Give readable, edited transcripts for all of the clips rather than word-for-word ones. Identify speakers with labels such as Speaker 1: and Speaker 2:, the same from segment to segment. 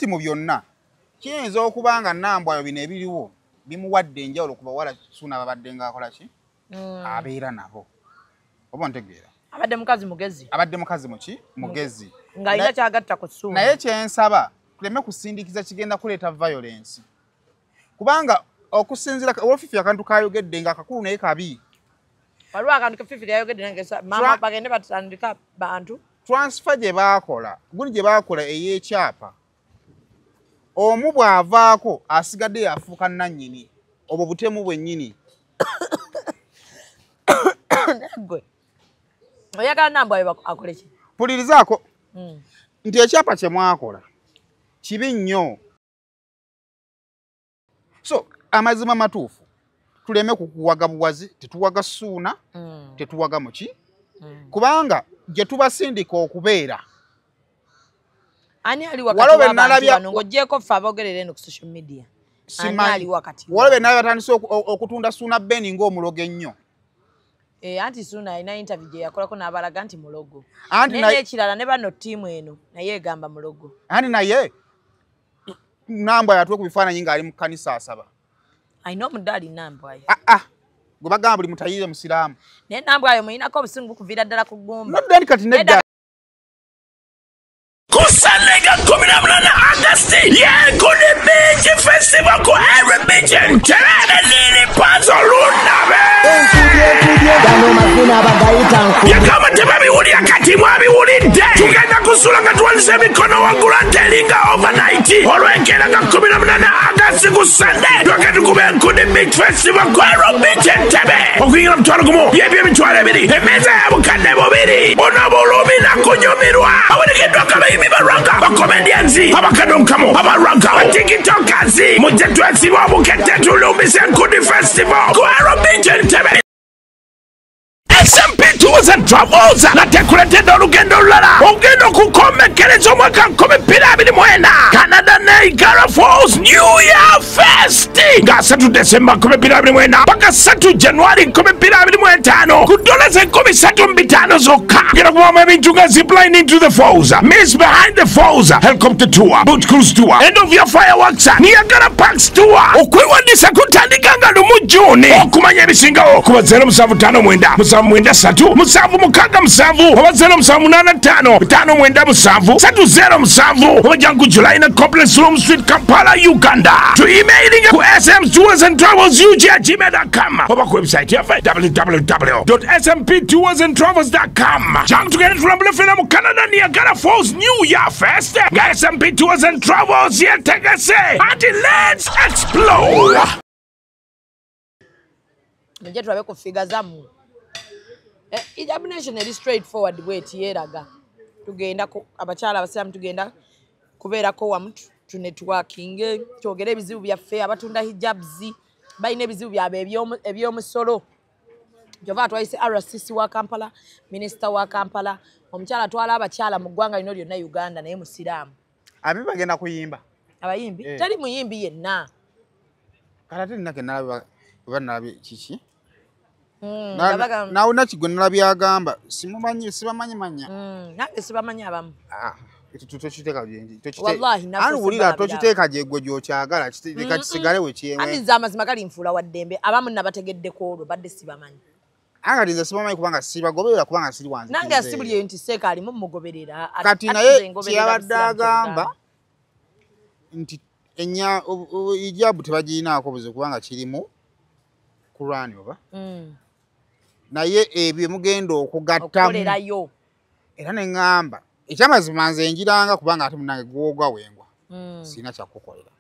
Speaker 1: Kakati mu byonna kiyinza okuba nga Nambwayo bino ebiriwo bimuwadde enjawulo ku bawala Suuna babadde ng'akola ki? Abeera nabo. Oba ntegeera.
Speaker 2: Abadde mukazi mugezi.
Speaker 1: Abadde mukazi muki? Mugezi.
Speaker 2: Ng'alina ky'agatta ku Suuna.
Speaker 1: Naye kyensaba tuleme kusindikiza kigenda kuleeta violence. Kubanga okusinziira Fifi akantu kayogedde nga kakulu naye kabi.
Speaker 2: Waliwo akantu Fifi yayogedde nange mama bagende batandika bantu.
Speaker 1: Transfer gye baakola, gundi gye baakola ey'ekyapa. Omu bw'avaako asigadde yafuuka nnannyini, obwo butemu bwennyini.
Speaker 2: Gwe oyagala Nambwayo akole ki?
Speaker 1: Mpulirizaako nti ekyapa kye mwakola kibi nnyo. So amazima matuufu tuleme kukuwaga buwazi, tetuwaga Suuna, tetuwaga muki, kubanga gye tubasindika okubeera.
Speaker 2: Ani ali wakati w'abantu bano ng'oggyeko ffe aboogerera eno ku social media? Ani ali wakati?
Speaker 1: Waliwo be batandise okutunda Suuna Ben ng'omulogo ennyo.
Speaker 2: Anti Suuna alina interview gye yakolako n'abalaga nti mulogo. Naye ekirala ne bano ttiimu eno naye egamba mulogo.
Speaker 1: Anti naye Nambwayo atuwe ku bifaananyi ng'ali mu kkanisa asaba.
Speaker 2: Alina omudaali Nambwayo.
Speaker 1: Gwe bagamba buli mutayire musiraamu.
Speaker 2: Naye Nambwayo muyinako obusungu bukuviira ddala ku ggumba.
Speaker 1: Nodda kati nedda.
Speaker 3: Kusanega 18 Agasti Yenkuni Beach Festival ku Aero Beach Entebbe nini pazo lunabe. Yakama tebabiwulira kati mwabiwulidde. Tugenda kusula nga tuwanise emikono waggulu ate eringa overnight. Olw'enkeera nga 18 Agasti ku Sunday twake tukuba Enkuni Beach Festival ku Aero Beach Entebbe. Okuyingira 50,000 byebyo 20,000 emmeeza ya 2,000. Buno bulumi na kunyumirwa. Awerekeddwako abayimbi ba ragga, ba comedians, abakadonkamo, abaragga, abatikitokers. Mujje twesibe obukette tulumbise Enkuni Festival ku Aero Beach Entebbe. SMP Tours and Travels natekuletedde olugendo olulala olugendo okukomekkereza omwaka 2024 Canada Niagara Falls New Year Fest nga 3 December 2024 paka 3 January 2025 ku $3,500 zokka. Genda kubamu ebintu nga zipline into the falls, Miss Behind the Falls, helicopter tour, boat cruise tour, end of year fireworks, Niagara Parks tour. Okwewandiisa kutandika nga 1 June. Okumanya ebisingawo kuba 0759 793 767 oba 0785 597 307 oba jangu July na Complex Room Street, Kampala, Uganda. To emailing ku smtoursandtravelsug@gmail.com oba ku website yaffe www.smptoursandtravels.com. Jangu tugende tulambule ffenna mu Canada Niagara Falls New Year Fest nga SMP Tours and Travels yetegese. Anti let's explore.
Speaker 2: Mujje tulabe ku figure zammwe. Hijab Nation eri straight forward bweti yeeraga. Tugenda abakyala abasiraamu tugenda kubeerako wamu tunetworking twogere ebizibu byaffe. Abatunda hijabs balina ebizibu byabwe eby'omusolo. Kyova twayise RCC wa Kampala, minisita wa Kampala, omukyala atwala abakyala mu ggwanga lino lyonna Uganda naye musiraamu.
Speaker 1: Abayimbi bagenda kuyimba.
Speaker 2: Abayimbi? Teri muyimbi yenna.
Speaker 1: Kale ate nina ke nalabye kiki? Nawe nakigwe nalabye agamba simumanyi sibamanyi manya.
Speaker 2: Nange sibamanyi abamu.
Speaker 1: Tokiteeka gyendi.
Speaker 2: Wallahi
Speaker 1: naffe wulira tokiteeka gye gwe gy'okyagala leka kisigale we kyewe.
Speaker 2: Anti nze amazima gali nfuula wa ddembe abamu nabategeddeko olwo badde sibamanyi.
Speaker 1: Anga nze sibamanyi kubanga sibagoberera kubanga siri wanze.
Speaker 2: Nange asibuli nti seeka alimu mugoberera.
Speaker 1: Kati naye kyeyabadde agamba nti enya ijabu tebagirinaako buzibu kubanga kirimu Kurani oba. Naye ebyo mugenda okugattamu. Era ne ŋŋamba ekyamazima nze njiranga kubanga ate munnange gwogwa wengwa. Sirina kyakukolera.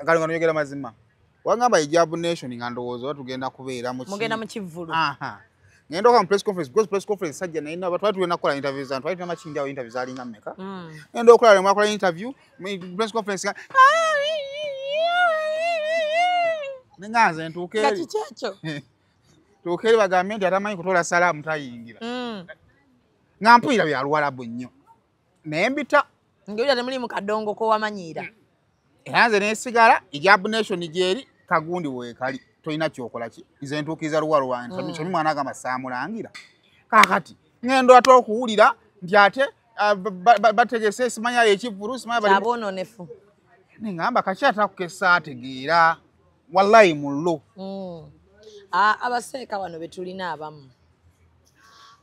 Speaker 1: Kale nga noyogera mazima. Wangamba Hijab Nation nga ndowooza tugenda kubeera mu
Speaker 2: mugenda mu kivvulu.
Speaker 1: Ngenda okukola mu press conference because press conference sajja naye twali tugenda kukola interviews zantu twali tulina makindi awo interviews alinga mmeka. Ngenda okulaba mwakola interview mu press conference nga nze ntuuke
Speaker 2: eri. Kati kyekyo.
Speaker 1: Tuuke eri bagambe nti atamanyi kutola salaamu tayingira. Nga mpulira bya Luwarabu nnyo. Naye mbita.
Speaker 2: Ng'olira temuli mu kadongo k'owamanyiira.
Speaker 1: Era nze neesigala Hijab Nation gyeri kagundi weekali tolina kyokola ki nze ntuukiriza luwalo wange. Kyemi mwana agamba saamulangira. Kaakati ngendo ate okuwulira nti ate Bategese simanya ekivulu simanya bali
Speaker 2: abononefu.
Speaker 1: Ningamba kakyata kukesa ategeera wallahi mullo.
Speaker 2: Abaseeka wano betulina abamu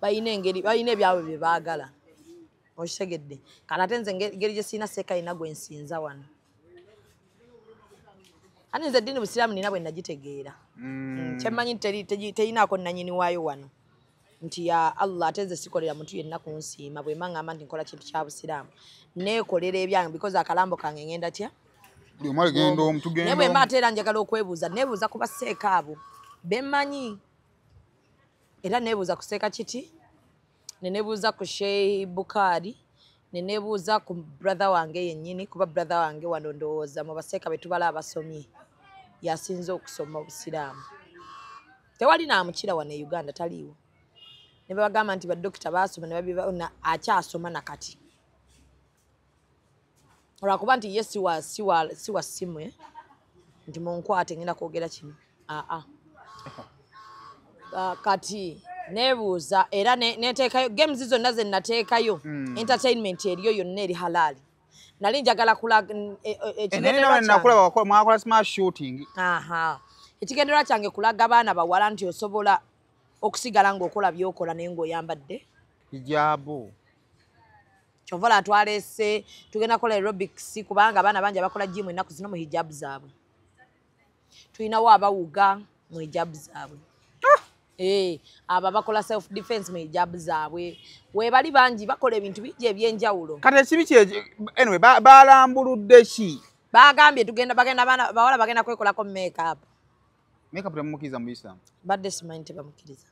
Speaker 2: balina engeri balina ebyabwe bye baagala. Okitegedde. Kale ate nze engeri gye sirina seeka yina gwe nsinza wano. Ate nze eddiini busiraamu nina bwe nagitegeera. Kyemmanyi terinaako nnannyini waayo wano. Nti ya Allah ate nze sikolera muntu yenna kunsiima bwe mba ngamba nti nkola kintu kya busiraamu. Neekolera ebyange because akalambo kange ngenda tya?
Speaker 1: Buli omu aligenda omu tugenda.
Speaker 2: Naye bwe mba ate era njagala okwebuuza, neebuuza ku baseeka abo bemmanyi. Era neebuuza ku Seeka Kiti, ne neebuuza ku Sheikh Bukari, ne neebuuza ku brother wange yennyini, kuba brother wange wano ndowooza mu baseeka be tubala abasomye yasinze okusoma obusiraamu. Tewali naamukira wano e Uganda, taliiwo. Ne babagamba nti badokita baasoma ne babiba akyasoma na kati. Olwakuba nti ye siwa simu nti munkwate ngenda kwogera kino. Kati neebuuza era neteekayo games zonna ze nateekayo entertainment eriyo yonna eri halali. Nali njagala kulaga ekigendererwa kyange kulaga abaana bawala nti osobola okusigala ng'okola by'okola naye ng'oyambadde
Speaker 1: hijabu.
Speaker 2: Kyova olaba twaleese tugenda kukola aerobics kubanga abaana bangi abakola gym ennaku zino mu hijabu zaabwe. Tulinawo abawuga mu hijabu zaabwe. Abo abakola self defense mu hijabu zaabwe. Weebali bangi bakola ebintu bingi eby'enjawulo.
Speaker 1: Kati ekibi kye anyway balambuludde ki?
Speaker 2: Bagambye tugenda bagenda abaana bawala bagenda kwekolako makeup.
Speaker 1: Makeup temukkiriza mu Islam?
Speaker 2: Badde simanyi tebamukkiriza.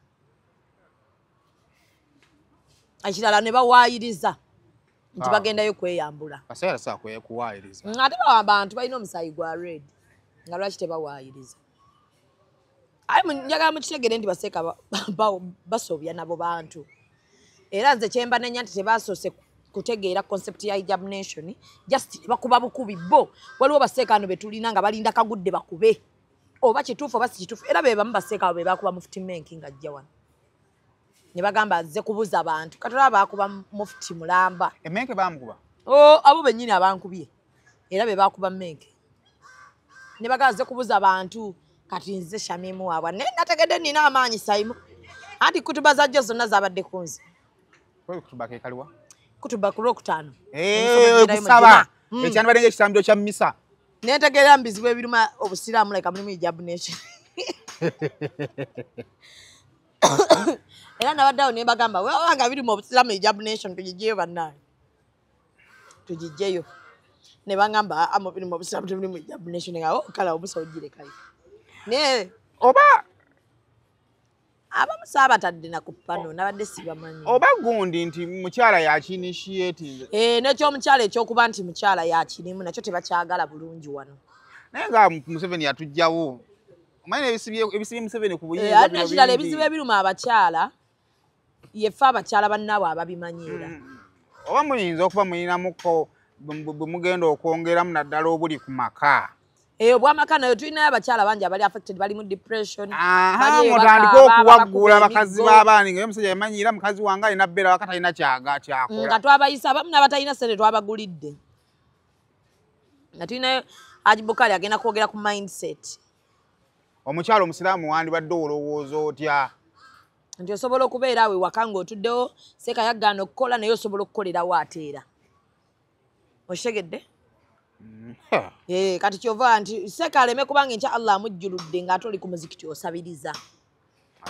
Speaker 2: Ekirala ne bawaayiriza nti bagendayo kweyambula.
Speaker 1: Kaseera saa kuwaayiriza.
Speaker 2: Ate abantu balina omusaayi gwa red nga lwaki tebawaayiriza? Aye njagala mukitegere nti baseeka basobya nabo bantu. Era nze kye mbanenya nti tebasoose kutegeera concept ya Hijab Nation, just bakuba bukubi bo. Waliwo baseeka ano be tulina nga balinda kagudde bakube. Oba kituufu oba si kituufu, era be bamu baseeka abo be bakuba Mufti Menki ng'ajja wano. Ne bagamba azze kubuza abantu. Kati olaba baakuba Mufti Mulamba.
Speaker 1: Menke baamukuba?
Speaker 2: Oh, abo bennyini abankubye. Era be baakuba Menke. Ne bagamba azze kubuza abantu. Kati nze Shamimu waabwe. Naye nategedde nnina amaanyi Saimu. Anti kutuba za jjo zonna zaabadde ku nze.
Speaker 1: Kutuba ke kaliwa?
Speaker 2: Kutuba ku Lwokutaano.
Speaker 1: Kusaba. Ekyandibadde ng'ekitambiro kya mmisa.
Speaker 2: Neetegeera mu bizibu ebiruma obusiraamu like mulimu Hijab Nation. Era nabadde awo ne mbagamba wabanga biruma obusiraamu Hijab Nation tugiggyeyo bannange. Tugiggyeyo. Ne bangamba biruma obusiraamu temulimu Hijab Nation nga kale obusa ogirekayo. Naye
Speaker 1: oba
Speaker 2: abamu saabatadde na ku pano nabadde sibamanyi.
Speaker 1: Oba gundi nti mukyala yakiinitiatinze.
Speaker 2: N'ekyomukyala ekyokuba nti mukyala yakirimu nakyo tebakyagala bulungi wano.
Speaker 1: Naye nga Museveni yatuggyawo. Omanyi ebisibye Museveni ku buyinza
Speaker 2: bino bingi. Ate ebizibu ebiruma abakyala yeffe abakyala bannaabwe ababimanyi era.
Speaker 1: Oba muyinza okuba muyinamuko bwe mugenda okwongeramu naddala obuli ku maka.
Speaker 2: Obwamaka nayo tulinayo abakyala bangi abali affected bali mu depression.
Speaker 1: Mutandike okuwaggula bakazi b'abaana nga omusajja yamanyiira mukazi wange alina bbeera waka talina kyakola.
Speaker 2: Nga twabayisa abamu n'abatalina ssente twabagulidde. Nga tulinayo Haji Bukali agenda kwogera ku mindset.
Speaker 1: Omukyala omusiraamu wandibadde olowooza otya?
Speaker 2: Nti osobola okubeera awo ewaka ng'otuddewo seeka yagaana okukola naye osobola okukolerawo ate era. Okitegedde? Kati kyova nti seeka aleme kubanga enkya Allah amujjuludde ng'ate oli ku muzikiti osabiriza.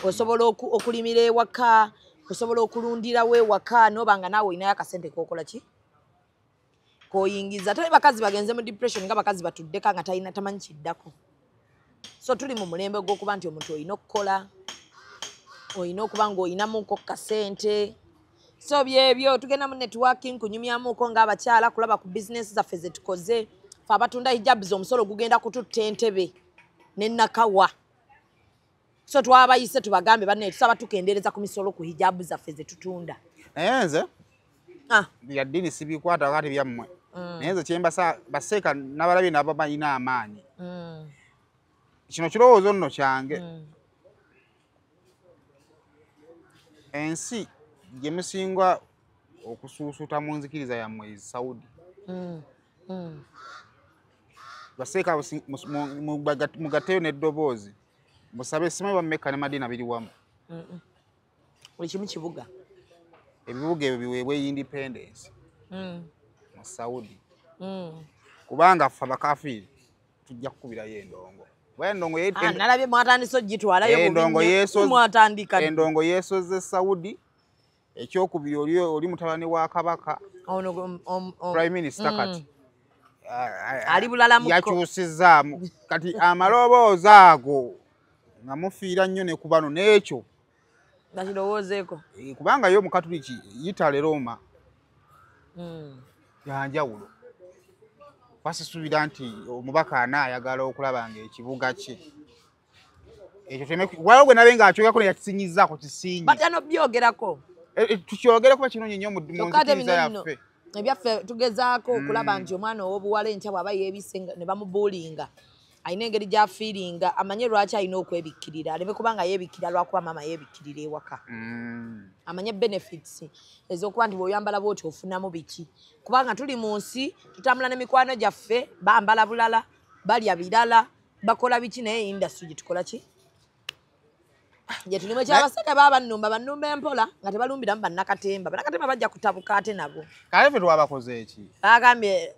Speaker 2: Osobola okulimira ewaka, osobola okulundirawo ewaka n'oba nga naawe olinayo akasente k'okola ki? K'oyingiza. Ate bakazi bagenze mu depression nga bakazi batuddeka nga talina tamanyi kiddako. So tuli mu mulembe gw'okuba nti omuntu olina okukola, olina okuba ng'olinamuko kasente. So byebyo tugenda mu networking kunyumyamuko ng'abakyala kulaba ku business zaffe ze tukoze. Ffe abatunda hijabs omusolo gugenda kututta Entebbe ne Nakawa. So twabayise tubagambe banne tusaba tukendeereza ku misolo ku hijabu zaffe ze tutunda.
Speaker 1: Naye nze bya ddiini sibikwata kati byammwe. Naye nze kyembasa baseeka n'abalabye nabo balina amaanyi. Kino kirowoozo nno kyange. Ensi gye musinga okusuusuuta mu nzikiriza yammwe Saudi. Baseeka mugatteyo n'eddoboozi musabe simanyi ba Mecca ne Madina biri wamu.
Speaker 2: Buli kimu kibuga.
Speaker 1: Ebibuga ebyo biweebwe independence mu Saudi. Kubanga ffe abakafiiri tujja kukubirayo endongo.
Speaker 2: Nalabye mwatandise ogitwalayo mwatandika.
Speaker 1: Endongo yeesoze Saudi. Ekyokubiri oli mutabani wa kabaka Prime Minister kati
Speaker 2: ali bulala
Speaker 1: yakyusizaamu kati amaloboozi ago nga mufiira nnyo ne ku bano n'ekyo
Speaker 2: nakirowoozeeko
Speaker 1: kubanga yo Mukatuliki Italy Roma yanjawulo. Basisuubira nti omubaka anaayagala okulaba ng'ekibuga kye ekyo waliwo gwe nabe ng'akyogerako ne yakisinyizaako kisinyi.
Speaker 2: Batano byogerako.
Speaker 1: Tukyogere kuba kirungi nnyo mu nzikiriza yaffe.
Speaker 2: Ebyaffe tugezaako okulaba nti omwana ow'obuwala enkya bw'aba yeebisse ne bamubuulinga alina engeri gy'afiiringa amanye lwaki alina okwebikkirira aleme kubanga yeebikkira lwakuba maama yeebikkirira ewaka. Amanye benefits ez'okuba nti bw'oyambala bw'oti ofunamu biki kubanga tuli mu nsi tutambula n'emikwano gyaffe bambala bulala balya birala bakola biki naye industry gye tukola ki? Gye tulimu ekyabasajja baba bannumba bannumba empola nga tebalumbiramu bannakatemba. Bannakatemba bajja kutabuka ate nabo.
Speaker 1: Kale ffe twabakoze eki?
Speaker 2: Bagambye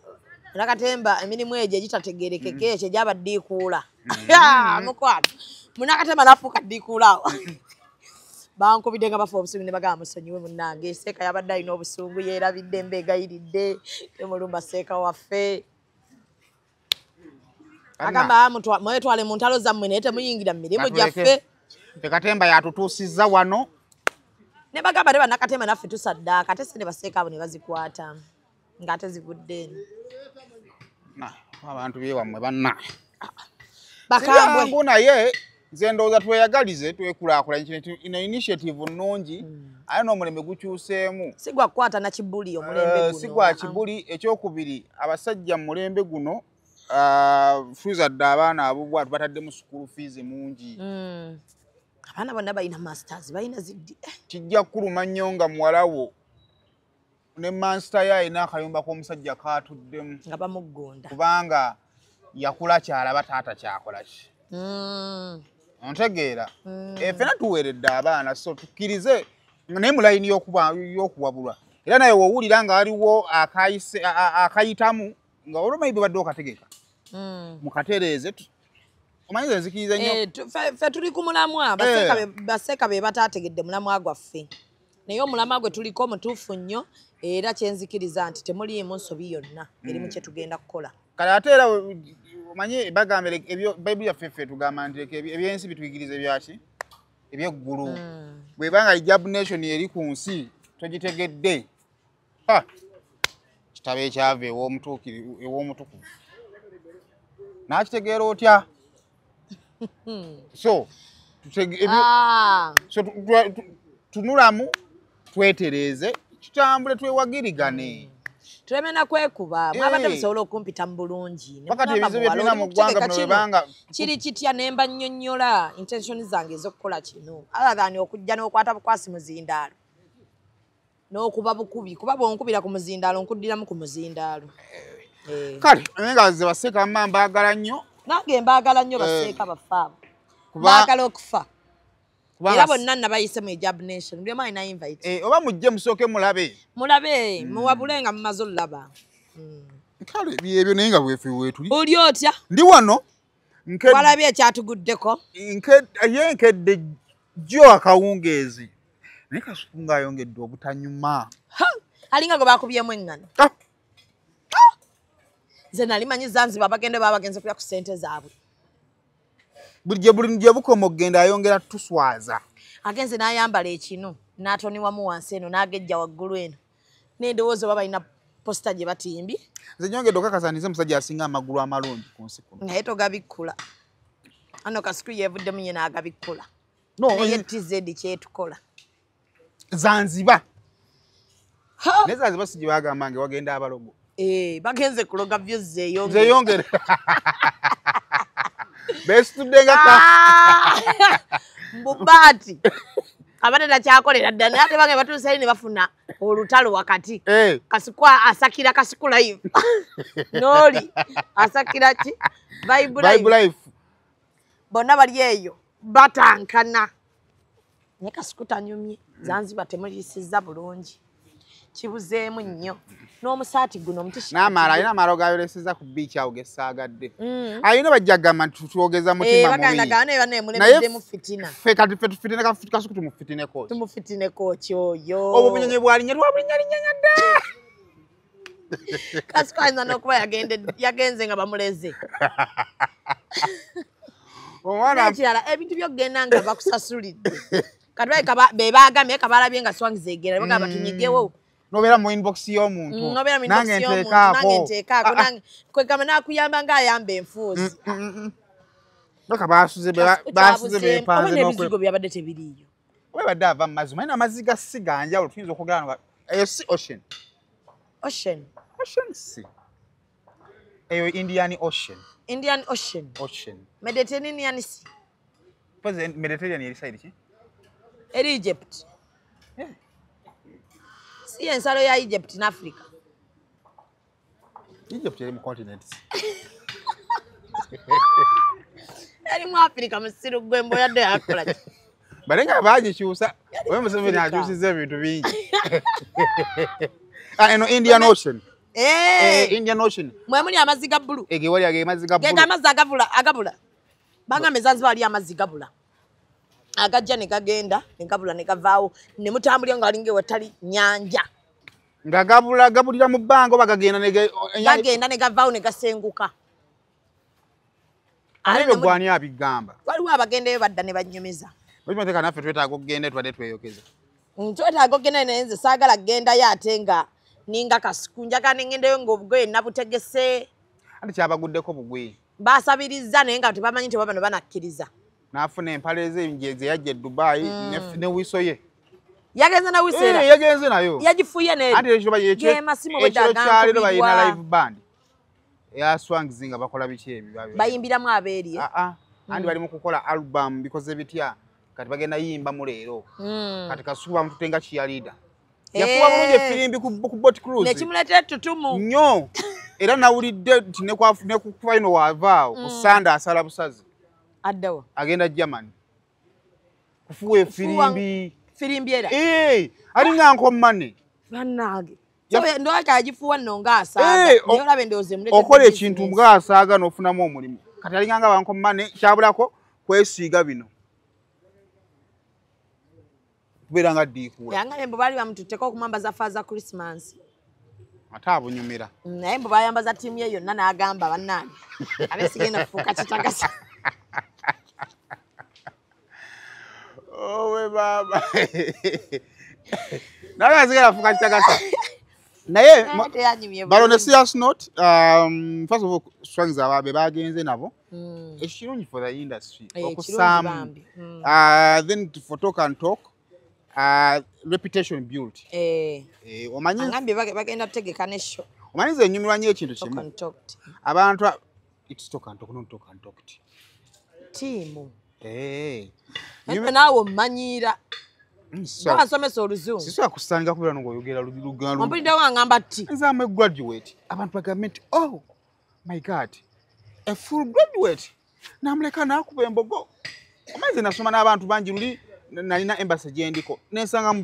Speaker 2: bannakatemba emirimu egyo egitategeerekeka ekyo egyabaddiikuula. Mukwano munnakatemba n'afuuka ddiikuula awo. Bankubidde nga bafa obusungu ne bagamba musonyiwe munnange Seeka yabadde alina obusungu yeerabidde mbeegayiridde temulumba Seeka waffe. Agamba mwetwale mu ntalo zammwe naye temuyingira mu mirimu gyaffe.
Speaker 1: Katemba yatutuusizza wano.
Speaker 2: Ne bagamba ne bannakatemba naffe tusaddaaka ate si ne baseeka abo ne bazikwata ng'ate zivudde eno.
Speaker 1: Abantu beewammwe banna.
Speaker 2: Bakambwe.
Speaker 1: Naye nze ndowooza tweyagalize twekulaakulanye ino initiative nnungi ate n'omulembe gukyuseemu.
Speaker 2: Si gwa kukwata na kibuli omulembe guno.
Speaker 1: Si gwa kibuli. Ekyokubiri abasajja mu mulembe guno tuzadde abaana ab'obwatu bataddemu school fees mungi.
Speaker 2: Abaana bonna balina masters balina ziddi.
Speaker 1: Kijja kukuluma nnyo nga muwala wo ne master ye alina akayumba k'omusajja kaatuddemu.
Speaker 2: Nga bamuggonda.
Speaker 1: Kubanga yakula kyalaba taata kyakola ki. Ontegeera. Ffenna tuweeredde abaana so tukkirize naye mu layini y'okuwabulwa. Era naye w'owulira nga waliwo akayitamu nga olwo maybe badde okategeka. Mukatereeze. Omanyi nze nzikiriza nnyo.
Speaker 2: Ffe tuli ku mulamwa baseeka be bataategedde mulamwa gwaffe. Naye omulamwa gwe tuliko mutuufu nnyo era kyenzikiriza nti temuliimu nsobi yonna erimu kye tugenda kukola.
Speaker 1: Kale ate era omanyi bagamba ebyo Bayibuli yaffe ffe tugamba nti ebyensi bituyigiriza ebyaki? Ebyeggulu. Bw'ebanga Hijab Nation eri ku nsi togitegedde. Kitabo ekyava ew'omutukuvu. N'akitegeera otya? So tunulamu twetereeze tutambule twewagirigane.
Speaker 2: Tuleme na kwekuba mwabadde musobola okumpita mu bulungi.
Speaker 1: Wakati ebizibu bye tulina mu ggwanga muno webanga
Speaker 2: kiri kitya ne mba nnyonnyola intention zange ez'okukola kino other than okujja n'okwata bukwasi muzindaalo n'okuba bukubi kuba bw'onkubira ku muzindaalo nkuddiramu ku muzindaalo.
Speaker 1: Kale naye nga nze baseeka mma mbaagala nnyo.
Speaker 2: Nange mbaagala nnyo baseeka baffe abo. Baagala okufa. Era bonna nabayise mu Hijab Nation. Buli omu alina invite.
Speaker 1: Oba mujje musooke mulabe.
Speaker 2: Mulabe, muwabule nga mumaze olulaba.
Speaker 1: Kale byebyo naye nga bwefe weetuli.
Speaker 2: Oli otya?
Speaker 1: Ndi wano.
Speaker 2: Walabye ekyatuguddeko.
Speaker 1: Ye nkedde jjo akawungeezi. Naye Kasuku ng'ayongedde obutanyuma.
Speaker 2: Alinga gwe bakubyemu eŋŋano. Nze nali manyi Zanzibar bagende baba bagenze kulya ku ssente zaabwe.
Speaker 1: Buli gye bukoma okugenda ayongera tuswaza.
Speaker 2: Agenze n'ayambala ekinu n'atoniwamu wansi eno n'agejja waggulu eno. N'endowooza oba balina posita gye batimbye.
Speaker 1: Nze nyongedde okakasa nti nze musajja asinga amagulu amalungi ku nsi kuno.
Speaker 2: Naye togabikkula. Ano Kasuku yeevuddemu ye n'agabikkula. Naye TZ kyetukola.
Speaker 1: Zanzibar. Naye Zanzibar si gye bagamba nge wagenda abalogo.
Speaker 2: Bagenze kuloga vyo zeeyongere.
Speaker 1: Zeeyongere. Besitudde nga
Speaker 2: mbubaati. Abadde takyakolera ddala, naye ate bange batuuseyo ne bafuna olutalo wakati. Kasuku asakira Kasuku Live. N'oli asakira ki? Vibe Live. Bonna bali eyo batankana. Naye Kasuku tanyumye, Zanzibar temuyisizza bulungi. Kibuzeemu nnyo. N'omusaati guno omutishi.
Speaker 1: N'amala alina amala gayolesezza ku beach awo gesaagadde. Alina bajja kugamba nti twogeza mutima mubi.
Speaker 2: Baganda gane banne mulemeddemu fitina.
Speaker 1: Ffe kati ffe tufitine Kasuku tumufitineko ki?
Speaker 2: Tumufitineko ki oyo?
Speaker 1: Obwo bunyonyi bwalinnya lwabulinnyalinyanya dda.
Speaker 2: Kasuku ayinza n'okuba yagenze nga bamuleze.
Speaker 1: Omwana
Speaker 2: ekirala ebintu by'okugenda nga bakusasulidde. Kati balabika be baagambye kabalabye nga Swangs egera bagamba tunyigewo.
Speaker 1: Nobeera mu inbox y'omuntu.
Speaker 2: Nobeera mu inbox y'omuntu nange nteekaako nange kwegamba naakuyamba ng'ayamba enfuuzi.
Speaker 1: Baka basuze beepanze
Speaker 2: n'ebizigo byabadde tebiriiyo.
Speaker 1: Oba badde ava mu mazzi, omanyi amazzi ga si ga njawulo tuyinza okwogera nga eyo si ocean.
Speaker 2: Ocean.
Speaker 1: Ocean si. Eyo Indian Ocean.
Speaker 2: Indian Ocean.
Speaker 1: Ocean.
Speaker 2: Mediterranean Sea.
Speaker 1: Pozi Mediterranean eri side ki?
Speaker 2: Eri Egypt.
Speaker 1: Yeah.
Speaker 2: Si ensalo ya Egypt na Africa.
Speaker 1: Egypt eri mu continent.
Speaker 2: Eri mu Africa musiru gwe mboyadde yakola ki?
Speaker 1: Balenga bagikyusa. Oyo Museveni akyusiza ebintu bingi. Eno Indian Ocean. Indian Ocean.
Speaker 2: Mwe muli amazzi ga bbulu.
Speaker 1: Ege wali age amazzi ga bbulu.
Speaker 2: Ge amazzi agabula. Bangambe Zanzibar ali amazzi gabula. Agajja ne gagenda ne gabula ne gavaawo ne mutambulira nga alinga ewatali nnyanja.
Speaker 1: Nga gabula gabulira mu bbanga oba gagenda ne
Speaker 2: gagenda ne gavaawo ne gasenguka.
Speaker 1: Ate gwani abigamba.
Speaker 2: Waliwo abagendayo badda ne bannyumiza.
Speaker 1: Bwe naffe twetaaga okugenda tubadde tweyokeza.
Speaker 2: Twetaaga okugenda naye nze saagala kugendayo ate nga ninga Kasuku njagala ne ngendayo ng'obugoye nabutegese.
Speaker 1: Ate kyabaguddeko bugwi.
Speaker 2: Baasabiriza naye nga tebamanyi nti oba bano banakkiriza.
Speaker 1: N'afuna empale ze ze yajja e Dubai ne wiso ye.
Speaker 2: Yagenze na wiso era?
Speaker 1: Yagenze nayo.
Speaker 2: Yagifuye n'eri.
Speaker 1: Ate ekiro kyaleero balina live band. Eya Swangs nga bakola biki ebyo.
Speaker 2: Bayimbiramu abeeri.
Speaker 1: Andi bali mu kukola album bikoze bitya. Kati bagenda yimba mu leero. Kati Kasuku bamututte nga cheerleader. Yafuwa bulungi efirimbi ku boat cruise.
Speaker 2: Nekimuleetera ettutumu.
Speaker 1: Nnyo. Era nawulidde nti ne ku final waavaawo ku Sunday asala busazi.
Speaker 2: Addawa.
Speaker 1: Agenda Germany. Kufuwa efirimbi.
Speaker 2: Firimbi era.
Speaker 1: Alinga nkommane.
Speaker 2: Bannange. Ndowooza agifuwa nno ng'asaaga. Naye olaba endowooza emuleetedde.
Speaker 1: Okola ekintu ng'asaaga n'ofunamu omulimu. Kati alinga nga bankommane kyabulako kwesiiga bino. Kubeera nga ddiikuula.
Speaker 2: Yangambye mbu baali bamututteko okumwambaza Father Christmas.
Speaker 1: Ate abunyumira.
Speaker 2: Naye mbu bayambaza ttiimu ye yonna n'agamba bannange. Abe sigenda kufuuka kitagasa.
Speaker 1: Owe baba. Naye asigala afuuka kitagasa. Naye but on a serious note, first of all, Swangs ababe bagenze nabo. Ekirungi for the industry. Okusaamu. Then for talk and talk. Reputation built. Omanyi
Speaker 2: angambye bagenda kutegeka ne show.
Speaker 1: Omanyi nze nnyumirwa nnyo ekintu kimu. Abantu it's talk and talk, not talk and talk.
Speaker 2: Tiimu. Naawe ommanyiira. Basomesa oluzungu.
Speaker 1: Sisobola kusanga kubeera ng'oyogera luganda.
Speaker 2: Ompulidde wangamba tti.
Speaker 1: Nze am a graduate. Abantu bagambe nti oh my God, a full graduate. Namuleka n'akuba embogo. Omanyi nze nasoma n'abantu bangi luli nalina embassy gye ndiko. Nensangamu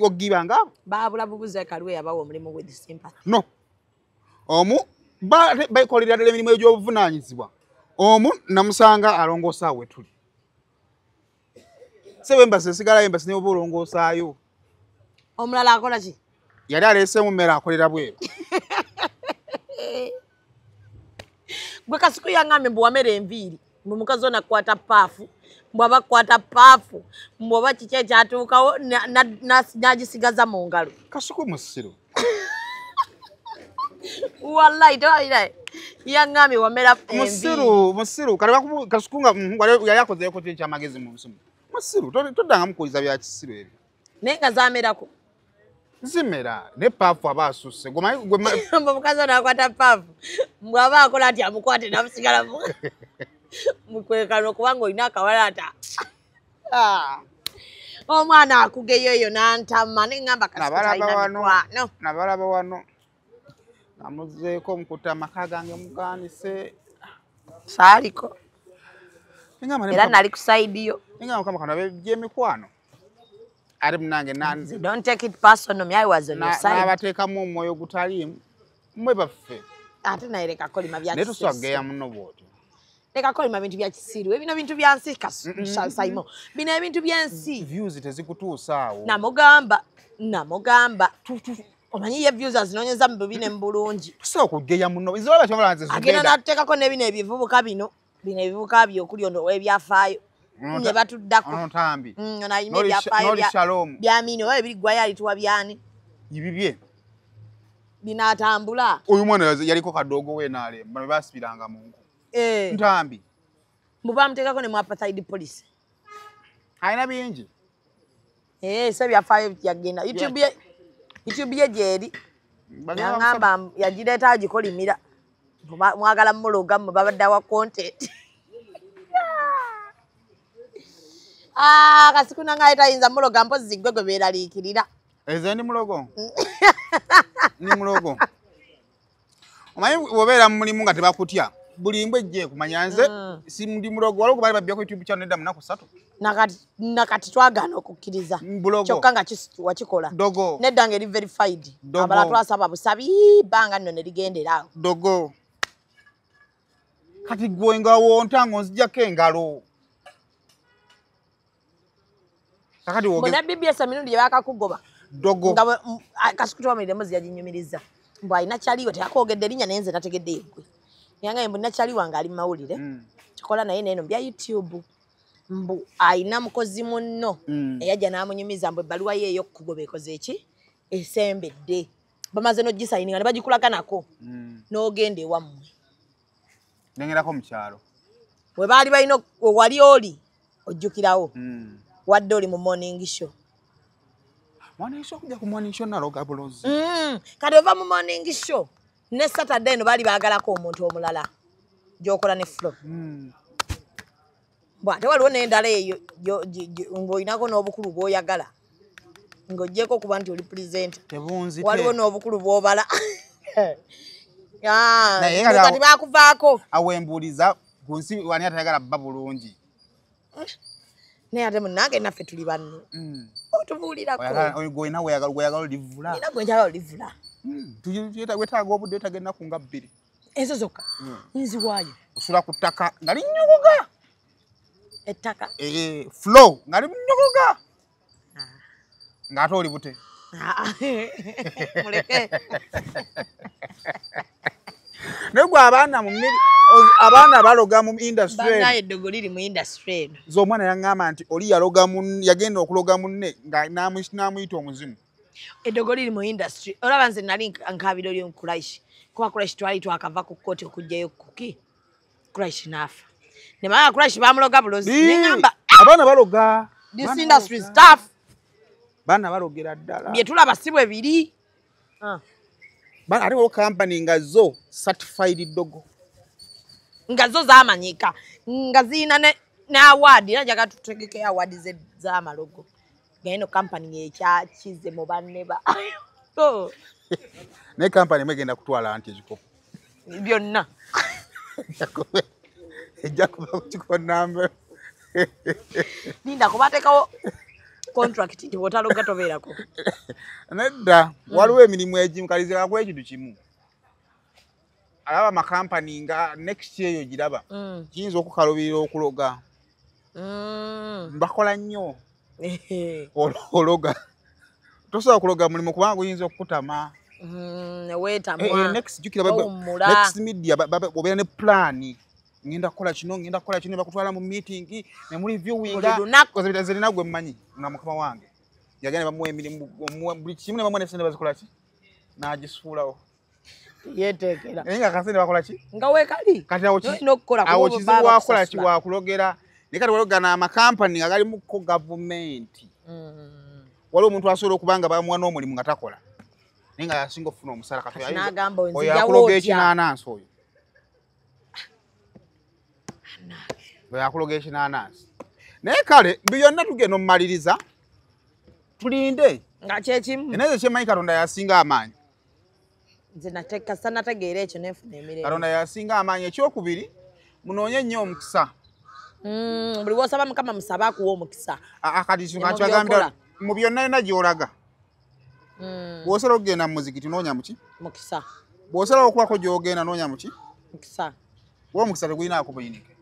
Speaker 1: ogiba ng'abo.
Speaker 2: Baabula bubuze Kalwe yabawa omulimu with sympathy.
Speaker 1: No. Omu bakolera ddala emirimu egy'obuvunaanyizibwa. Omu namusanga alongoosa we tuli. Sebe embassy esigala embassy ne oba olongoosaayo.
Speaker 2: Omulala akola ki?
Speaker 1: Yali aleeseemu mmere akolera bweru.
Speaker 2: Gwe Kasuku yangambye mbu wamera enviiri. Mbu mukazi ono akwata ppaafu. Mbu aba akwata ppaafu. Mbu oba kiki ekyatuukawo n'agisigaza mu ngalo.
Speaker 1: Kasuku musiru.
Speaker 2: Wallahi tewalira. Yangambye wamera enviiri.
Speaker 1: Musiru, musiru. Kale Kasuku nga yali akozeeko ki ekyamagezi mu nsi muno. Musiru, toddangamu kuwuliza bya kisiru ebyo.
Speaker 2: Naye nga zaamerako.
Speaker 1: Zimera, ne ppaafu aba asusse.
Speaker 2: Mbu mukazi ono akwata ppaafu. Mbu aba akola ati amukwate n'amusigala mu kwekano kubanga olina akawalaata. Omwana akugeyo eyo n'antama ne ŋŋamba
Speaker 1: Kasuku. Nabalaba wano namuzeeko mukutte amaka gange mugaanise.
Speaker 2: Saaliko. Era nali ku side yo.
Speaker 1: Ngamba Mukama kano by'emikwano. Ate munange
Speaker 2: don't take it personal, me I was on your side.
Speaker 1: N'abateekamu omwoyo gutaliimu mmwe baffe.
Speaker 2: Ate naye leka kolima bya
Speaker 1: kisiru. Naye tusobola muno bw'otyo.
Speaker 2: Leka kolima bintu bya kisiru. Ebino bintu bya nsi Saimo. Bino ebintu by'ensi.
Speaker 1: Views tezikutuusa awo.
Speaker 2: Namugamba. Omanyi ye views azinoonyeza mu bubi ne mu bulungi.
Speaker 1: Tusobola okugeya muno. Nze wala kyomala nze
Speaker 2: zigenda. Agenda n'atuteekako ne bino ebivubuka bino. Bino ebivubuka byo okuli ono ebyafaayo. Ne batuddako.
Speaker 1: Ono Ntambi.
Speaker 2: Ono ayina ebyafaayo bya Amini oba ebiriggwayo alituwa byani.
Speaker 1: Ibibye.
Speaker 2: Binaatambula.
Speaker 1: Oyo mwana yaliko kadoogo we n'ale bano baasibiranga mu nku. Ntambi.
Speaker 2: Mbu bamuteekako ne mu apartheid police.
Speaker 1: Alina bingi.
Speaker 2: Se byafaayo yagenda. YouTube ye gyeri. Yangamba yagireeta agikolimira. Mwagala muloga mmwe babadde awa content. Kasuku nange tayinza muloga mpozzi ggwe gwe beeraliikirira.
Speaker 1: Eze ndi mulogo. Ndi mulogo. Omanyi bw'obeera mu mulimu nga tebakutya buli mbwa ejja ekumanya nze si ndi mulogo. Waliwo gwe baali babbyako YouTube channel nedda mu nnaku 3.
Speaker 2: Nakati twagaana okukkiriza. Kyokka nga wakikola.
Speaker 1: Dogo.
Speaker 2: Nedda ng'eri verified. Abalala twasaba busabi bbanga nno ne ligendera awo.
Speaker 1: Dogo. Kati ggwe nga wonta ng'onzigyako engalo.
Speaker 2: Mbona BBS emirundi gye baakakugoba.
Speaker 1: Dogo.
Speaker 2: Nga Kasuku twamalira emboozi yaginyumiriza. Mbu alina kyaliwo teyakwogedde erinnya naye nze nategedde yeggwe. Yangaye mbu nakyali wange ali mu mawulire. Kikola naye neeno bya YouTube. Mbu alina mukozi munno eyajja n'amunyumiza mbu ebbaluwa ye ey'okukugoba ekoze ki? Esembedde. Bamaze n'ogisayininga ne bagikulaga nako. N'ogenda ewammwe.
Speaker 1: Nengerako mu kyalo.
Speaker 2: We baali balina wali oli ojjukirawo. Wadde oli mu morning show.
Speaker 1: Morning show kujja ku morning show naloga bulozi.
Speaker 2: Kati ova mu morning show ne Saturday eno baali baagalako omuntu omulala gy'okola ne Flo. Bw ate waliwo n'endala eyo ng'olinako n'obukulu bw'oyagala ng'oggyeko okuba nti oli presenter. Waliwo n'obukulu bw'obala. Kati baakuvaako.
Speaker 1: Awo embuuliza ku nsi wani atayagala bba bulungi.
Speaker 2: Naye ate munnange naffe tuli banno. Otubuulirako.
Speaker 1: Gw'olina gw'oyagala olivula.
Speaker 2: Nina gwe njagala olivula.
Speaker 1: Wetaaga obudde wetaaga ennaku nga 2.
Speaker 2: Ezo zokka nziwaayo.
Speaker 1: Osula ku ttaka nga linnyogoga.
Speaker 2: Ettaka?
Speaker 1: Flow nga linnyogoga. Ng'ate oli bute.
Speaker 2: Muleke.
Speaker 1: Naye gwe abaana mu abaana baloga mu industry.
Speaker 2: Bannaye eddogo liri mu industry eno.
Speaker 1: Nze omwana yaŋŋamba nti oli yaloga munne yagenda okuloga munne nga n'amuyita omuzimu.
Speaker 2: Eddogo liri mu industry. Olaba nze nali nkaabira oli Kuraish. Kuba Kuraish twali twakava ku kkooti okuggyayo kuki. Kuraish n'afa. Ne baba Kuraish bamuloga bulozi. Ne ŋŋamba
Speaker 1: abaana baloga.
Speaker 2: This industry is tough.
Speaker 1: Baana balogera ddala.
Speaker 2: Bye tulaba si bwe biri.
Speaker 1: Ate waliwo kampani nga zo certified dogo.
Speaker 2: Nga zo zaamanyika. Nga zirina ne award. Era njagala tutegeke award z'amalogo. Nga eno kampani ekyakize mu banne ba.
Speaker 1: Naye kampani emu egenda kutwala anti ekikopo.
Speaker 2: Byonna.
Speaker 1: Ejja kuba ku kikopo nnamba.
Speaker 2: Linda kubateekawo contract nti bw'otaloga tobeerako.
Speaker 1: Nedda waliwo emirimu egimu kalizirako ekintu kimu. Alaba amakampani nga next year eyo giraba. Kiyinza okukalubirira okuloga. Bakola nnyo. Ologa. Tosobola kuloga mulimu kubanga guyinza okukutama.
Speaker 2: Weetamwa.
Speaker 1: Next jjukira next media obeera ne plan. Ngenda kukola kino, ngenda kukola kino, bakutwala mu meeting ne mu reviewinga. Nze nina gwe mmanyi nga mukama wange. Yagenda bamuwa emirimu buli kimu ne bamuwa ne ssente bazikola ki? N'agisuulawo.
Speaker 2: Yeeteekera.
Speaker 1: Naye nga akasente bakola ki?
Speaker 2: Nga weekali.
Speaker 1: Kati awo kizibu wakola ki wakulogera. Naye kati waliwo gano amakampani nga galimuko gavumenti. Waliwo omuntu asobola okuba nga bamuwa n'omulimu nga takola. Naye nga yasinga okufuna omusala kati oyo akuloga ekinaanansi oyo. Oyo akuloga ekinaanansi. Naye kale byonna tugenda omumaliriza. Tulinde.
Speaker 2: Nga kyekimu.
Speaker 1: Naye kyemanyi Katonda yasinga amaanyi.
Speaker 2: Nze nateeka nategeera ekyo nenfuna emirembe.
Speaker 1: Katonda yasinga amaanyi. Ekyokubiri, munoonye nnyo omukisa.
Speaker 2: Buli w'osaba Mukama musaba akuwa omukisa.
Speaker 1: Kati kyagambira mu byonna yonna gy'olaga. Bw'osala okugenda mu muzikiti noonya muki?
Speaker 2: Mukisa.
Speaker 1: Bw'osala okubaako gy'ogenda noonya muki?
Speaker 2: Mukisa.
Speaker 1: Kuba omukisa tegulinaako buyinike.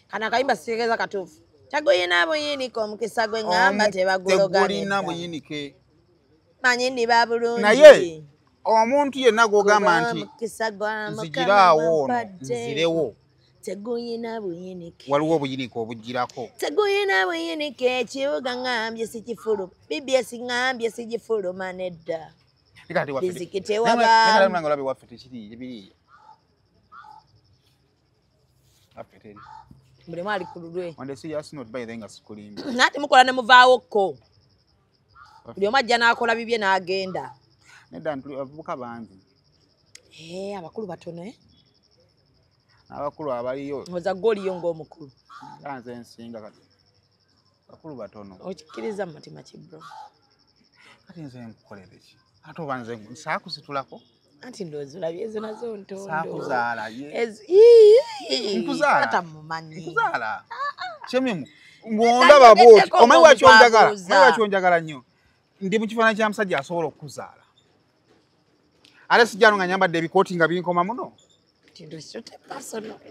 Speaker 2: Kano akayimba sitegeeza katuufu. Tegulina buyinike omukisa gwe ŋŋamba tebaguloga.
Speaker 1: Tegulina buyinike.
Speaker 2: Manyi ndiba bulungi.
Speaker 1: Naye omuntu yenna gw'ogamba nti nzigiraawo ono nzirewo.
Speaker 2: Tegulina buyinike.
Speaker 1: Waliwo obuyinike obugirako.
Speaker 2: Tegulina buyinike ekibuga ŋŋambye sikifuluma. BBS ŋŋambye sigifuluma nedda. Bizikiti waba.
Speaker 1: Naye waffe tekiri ebiriiyo.
Speaker 2: Buli mwali ku lulwe.
Speaker 1: On the serious note, by then nga sikulimba.
Speaker 2: Nati mukola ne muvaawo ko. Buli omu ajja n'akola bibye n'agenda.
Speaker 1: Nedda abavubuka bangi.
Speaker 2: Abakulu batono
Speaker 1: Abakulu abaliyo.
Speaker 2: Oza goliyo ng'omukulu.
Speaker 1: Nze nsinga kati. Abakulu batono.
Speaker 2: Okikkiriza mu mutima ki bro?
Speaker 1: Kati nze nkukolere ki? Ate oba nze nsaakusitulako?
Speaker 2: Anti ndowooza olabye ezo nazo ntondo.
Speaker 1: Saakuzaala ye. Nkuzaala.
Speaker 2: Ata mumanyi.
Speaker 1: Nkuzaala. Kyemimu. Ng'ondaba bw'oti. Omanyi lwaki onjagala? Omanyi lwaki onjagala nnyo? Ndi mu kifaananyi kya musajja asobola okukuzaala. Ate sijja wano nga nyambadde ebikooti nga binkoma muno.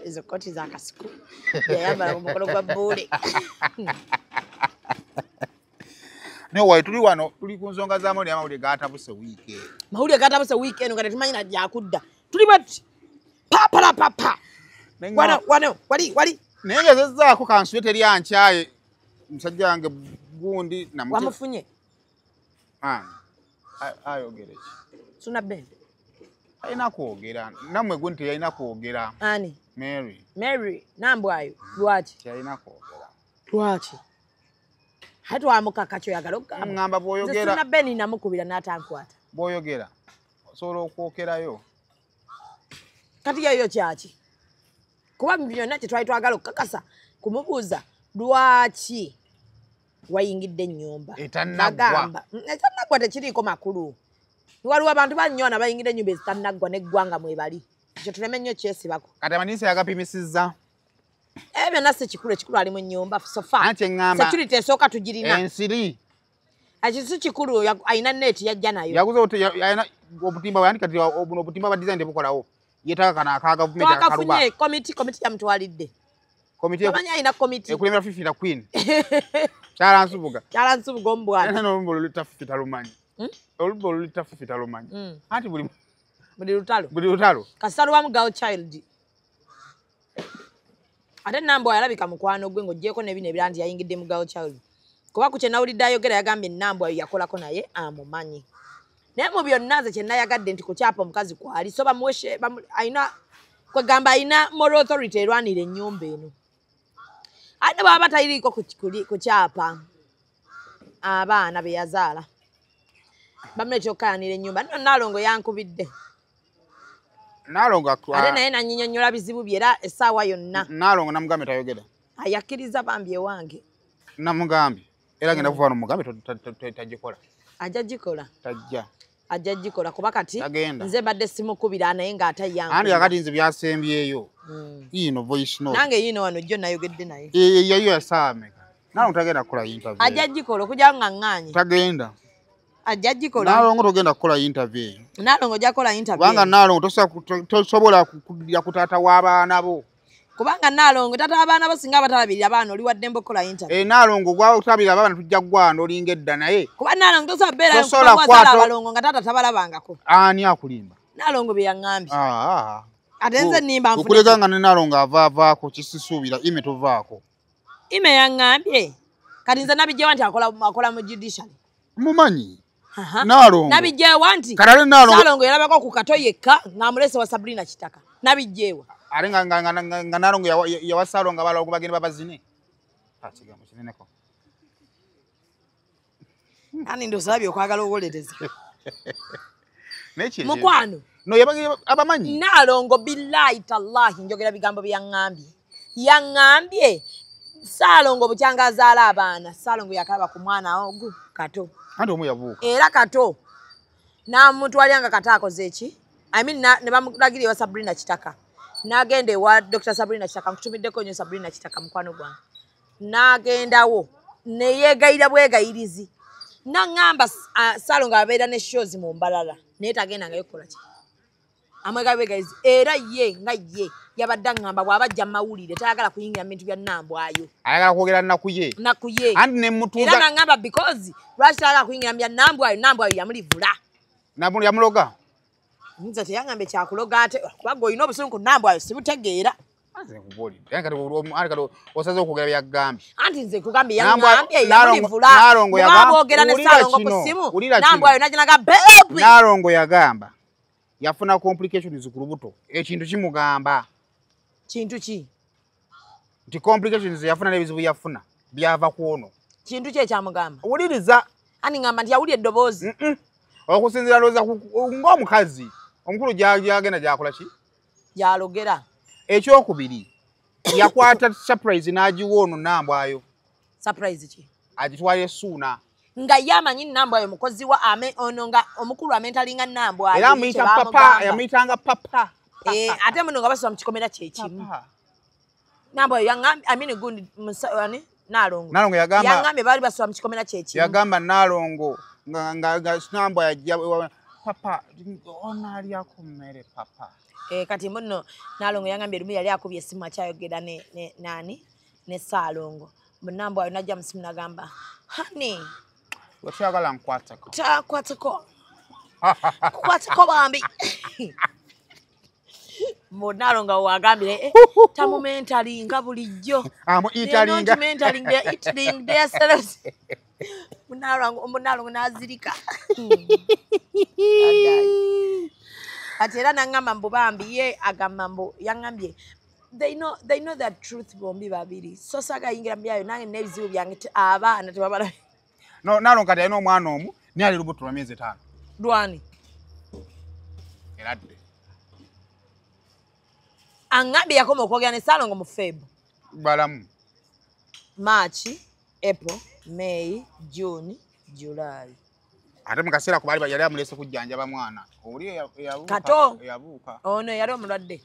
Speaker 2: Ezo kooti za kasuku. Yayambala ku mukolo gwa bbuule.
Speaker 1: Naye wayi tuli wano tuli ku nsonga z'amawulire amawulire gaatabuse wiiki eno.
Speaker 2: Mawulire gaatabuse wiiki eno nga tetumanyi na gyakudda. Tuli bati papalapapa. Wano wano wali wali.
Speaker 1: Naye ngezezzaako kansule teri ankyaye musajja wange gundi
Speaker 2: wamufunye.
Speaker 1: Ayogere ki?
Speaker 2: Suna Ben.
Speaker 1: Alina kwogera. Nammwe gundi teyalina kwogera.
Speaker 2: Ani?
Speaker 1: Mary.
Speaker 2: Mary Nambwayo lwaki?
Speaker 1: Teyalina kwogera.
Speaker 2: Lwaki? Hati wamukaka kyoyagala okugamba.
Speaker 1: Ngamba bw'oyogera.
Speaker 2: Suna Ben namukubira n'atankwata.
Speaker 1: Bw'oyogera osobola okwokerayo.
Speaker 2: Kati yayo kyaki? Kuba mu byonna kye twali twagala okukakasa kumubuuza lwaki wayingidde ennyumba.
Speaker 1: Etannaggwa.
Speaker 2: Etannaggwa tekiriiko makulu. Waliwo abantu bannyona bayingidde ennyumba ezitannaggwa n'eggwanga mwebali. Ekyo tuleme nnyo kyesibako.
Speaker 1: Kati amadinisa yagapimisizza.
Speaker 2: Ebyo byonna si kikulu, ekikulu ali mu nnyumba so far.
Speaker 1: Anti eŋŋamba.
Speaker 2: Security esooka tugirina.
Speaker 1: Ensiri.
Speaker 2: Ekyo si kikulu, alina neeti yajja nayo.
Speaker 1: Yaguze alina obutimba bwe kati obuno obutimba bwa design tebukolawo. Yeetaaga kano aka gavumenti akaluba.
Speaker 2: Twakafunye komiti yamutwalidde.
Speaker 1: Komiti
Speaker 2: Omanyi alina komiti.
Speaker 1: Ekulembera Fifi na Queen. Kyala Nsubuga.
Speaker 2: Kyala Nsubuga omubwati.
Speaker 1: Era n'olumbe olulita Fifi talumanyi. Olumbe olulita Fifi talumanyi. Anti buli
Speaker 2: lutalo.
Speaker 1: Buli lutalo.
Speaker 2: Kasita lubamu girl child. Ate Nambwayo alabika mukwano gwe ng'oggyeko n'ebino ebirala nti yayingidde mu girl child. Kuba ku kye nawulidde ayogera yagambye Nambwayo yakolako naye amumanyi. Naye mu byonna nze kye nayagadde nti ku kyapa omukazi kwali so bamuweshe alina kwegamba alina moral authority erwanira ennyumba eno. Ate bw'aba tayiriiko ku kyapa abaana be yazaala bamuleeta okukayanira ennyumba. Nno Naalongo yankubidde.
Speaker 1: Naalongo
Speaker 2: ate naye nannyinnyonnyola bizibu bye era essaawa yonna.
Speaker 1: Naalongo namugambye tayogera.
Speaker 2: Ayakkiriza bambi ewange.
Speaker 1: Namugambye era ngenda kuva wano mugambe tagikola.
Speaker 2: Ajja gikola.
Speaker 1: Tajja.
Speaker 2: Ajja gikola kuba kati nze mbadde simukubira naye ng'ate yangu.
Speaker 1: Anti kakati nze byasembyeyo. Yiino voice note.
Speaker 2: Nange yiino wano jjo nayogedde naye.
Speaker 1: Yayo yasaameka. Naalongo tagenda kukola interview.
Speaker 2: Ajja gikola okujja nga ŋŋaanye.
Speaker 1: Tagenda.
Speaker 2: Ajja gikola.
Speaker 1: Naalongo togenda kukola interview eyo.
Speaker 2: Naalongo ojja kukola interview.
Speaker 1: Kubanga Naalongo tosobola kudira ku taata w'abaana bo.
Speaker 2: Kubanga Naalongo taata w'abaana bo singa abatalabirira abaana oli waddembe okukola interview.
Speaker 1: Naalongo gw'otalabirira abaana tujja kugwana olinga edda naye.
Speaker 2: Kuba Naalongo tosobola kubeera kuwazaala abalongo nga taata tabalabangako.
Speaker 1: Ani akulimba?
Speaker 2: Naalongo bye yaŋŋambye. Ate nze nnimba nfune.
Speaker 1: Okuleka nga ne Naalongo avaavaako kisisuubira ime tovaako.
Speaker 2: Ime yaŋŋambye. Kati nze nabijjewa nti akola mu judiciary.
Speaker 1: Mumanyi. Naalongo.
Speaker 2: Nabijjewa nti.
Speaker 1: Kalale Naalongo.
Speaker 2: Naalongo yalabako ku Kato yekka ng'amulese wa Sabrina Kitaka. Nabijjewa.
Speaker 1: Ate nga Naalongo yawa Ssaalongo abalongo bagenda babazine. Kigambo kineneko.
Speaker 2: Ani ndowooza olabye okwagala owolereza.
Speaker 1: Naye
Speaker 2: Mukwano.
Speaker 1: No abamanyi.
Speaker 2: Naalongo billahi tallahi njogera bigambo bye yaŋŋambye. Yaŋŋambye Saalongo bukyanga azaala abaana, Saalongo yakalaba ku mwana ogu Kato.
Speaker 1: Anti omu yabuuka.
Speaker 2: Era Kato n'amutwalira nga Kato akoze eki? I mean ne bamulagira ewa Sabrina Kitaka. N'agenda ewa Dr. Sabrina Kitaka, nkutumiddeko nnyo Sabrina Kitaka mukwano gwange. N'agendawo ne yeegayira bwegayirizi. N'aŋŋamba Saalongo abeera ne shows mu Mbalala naye tagendangayo kukola ki? Amwegayira bwegayirizi era ye nga ye yabadde aŋŋamba bw'aba ajja mu mawulire tayagala kuyingira mu bintu bya Nambwayo.
Speaker 1: Ayagala kwogera nnaku ye.
Speaker 2: Nnaku ye.
Speaker 1: Anti ne mutuuza.
Speaker 2: Era n'aŋŋamba because lwaki tayagala kuyingira mu bya Nambwayo, Nambwayo yamulivula.
Speaker 1: Yamuloga?
Speaker 2: Nze teyaŋŋambye kyakuloga ate kuba ggwe olina obusungu ku Nambwayo sibutegeera.
Speaker 1: Nze nkubuulidde. Era kati osaze okwogera by'agambye.
Speaker 2: Anti nze nkugambye yaŋŋambye yamulivula.
Speaker 1: Nalongo yagamba.
Speaker 2: Boogera ne Saalongo ku ssimu. Nambwayo n'ajja n'agamba baby.
Speaker 1: Nalongo yagamba yafuna complications ku lubuto. Ekintu kimugamba.
Speaker 2: Kintu ki?
Speaker 1: Nti complications yafuna n'ebizibu yafuna byava ku ono.
Speaker 2: Kintu ki ekyamugamba?
Speaker 1: Wuliriza.
Speaker 2: Ani ngamba nti yawulira eddoboozi.
Speaker 1: Okusinziira ndowooza ng'omukazi omukulu gy'agenda gy'akola ki?
Speaker 2: Gy'alogera.
Speaker 1: Ekyokubiri yakwata surprise n'agiwa ono Nambwayo.
Speaker 2: Surprise ki?
Speaker 1: Agitwala Essuuna.
Speaker 2: Nga ye amanyi Nambwayo mukozi wa ono nga omukulu amentalinga Nambwayo.
Speaker 1: Era amuyita papa, yamuyitanga papa.
Speaker 2: Ate muno nga basula mu kikomera kye kimu. Nambwayo yaŋŋambye, I mean gundi ani Nalongo.
Speaker 1: Nalongo yagamba.
Speaker 2: Yaŋŋambye baali basula mu kikomera kye kimu.
Speaker 1: Yagamba Nalongo nga Nambwayo ajja papa ono alyako mmere papa.
Speaker 2: Kati muno Nalongo yaŋŋambye lumu yali akubye essimu akyayogera ne nani ne Saalongo. Nambwayo n'ajja mu ssimu n'agamba honey.
Speaker 1: Okyagala nkwateko.
Speaker 2: Takwateko. Kukwateko bambi. Nalongo wagambire tamumentalinga bulijjo.
Speaker 1: Amu italinga.
Speaker 2: Mentaling they are eating their selves. Nalongo n'azirika. Ati era n'aŋŋamba mbu bambi ye agamba mbu yaŋŋambye they know that truth bombi babiri. So saga yingira mu byayo nange n'ebizibu byange abaana tebabala.
Speaker 1: No, Nalongo kati alina omwana omu naye ali lubuto lwa myezi 5.
Speaker 2: Lwani?
Speaker 1: Eradde.
Speaker 2: Aŋŋambye yakoma okwogera ne Saalongo mu Feb.
Speaker 1: Balamu.
Speaker 2: March, April, May, June, July.
Speaker 1: Ate mu kaseera kuba yali amuleese kujjanjaba mwana. Oli
Speaker 2: Kato.
Speaker 1: Yabuuka.
Speaker 2: Ono yali omulwadde.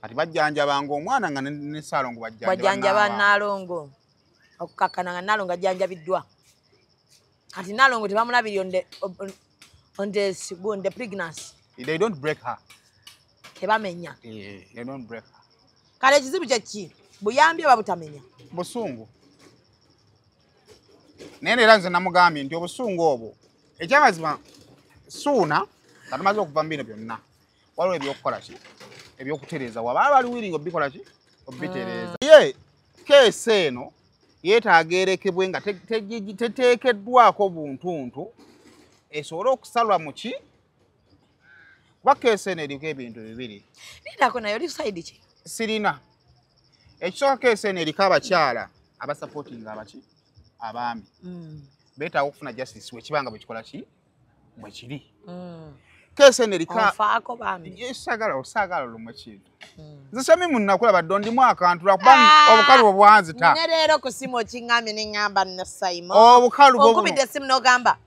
Speaker 1: Kati bajjanjabanga omwana nga ne Saalongo
Speaker 2: bajjanjaba Nalongo. Okukakkana nga Nalongo ajjanjabiddwa. Kati Nalongo tebamulabirira on the pregnancy.
Speaker 1: They don't break her.
Speaker 2: Tebamenya.
Speaker 1: They don't break her.
Speaker 2: Kale ekizibu kye ki? Buyambi oba butamenya?
Speaker 1: Busungu. Naye era nze namugambye nti obusungu obwo ekyamazima Suuna nga tumaze okuva mu bino byonna waliwo ebyokukola ki? Ebyokutereeza waba bali willing obikola ki? Obitereeza. Ye keesi eno yeetaaga erekebwe nga teteekeddwako buntuntu esobole okusalwa mu ki? Kuba keesi eno eriko ebintu bibiri.
Speaker 2: Lindako nayo oli side ki?
Speaker 1: Sirina. Ekisooka keesi eno eriko abakyala abasapootinga abaki? Abaami. Beetaaga okufuna justice bwe kibanga bwe kikola ki? Bwe kiri. Keesi eno eriko
Speaker 2: Onfaako bambi.
Speaker 1: Saagala lumu ekintu. Nze Shamimu nakulaba ddo ndimu akantu lwakuba obukalu obwanzita.
Speaker 2: Ne leero ku ssimu okiŋŋambye ne ŋŋamba nno Simon.
Speaker 1: Obukalu bwo buno.
Speaker 2: Onkubidde essimu n'ogamba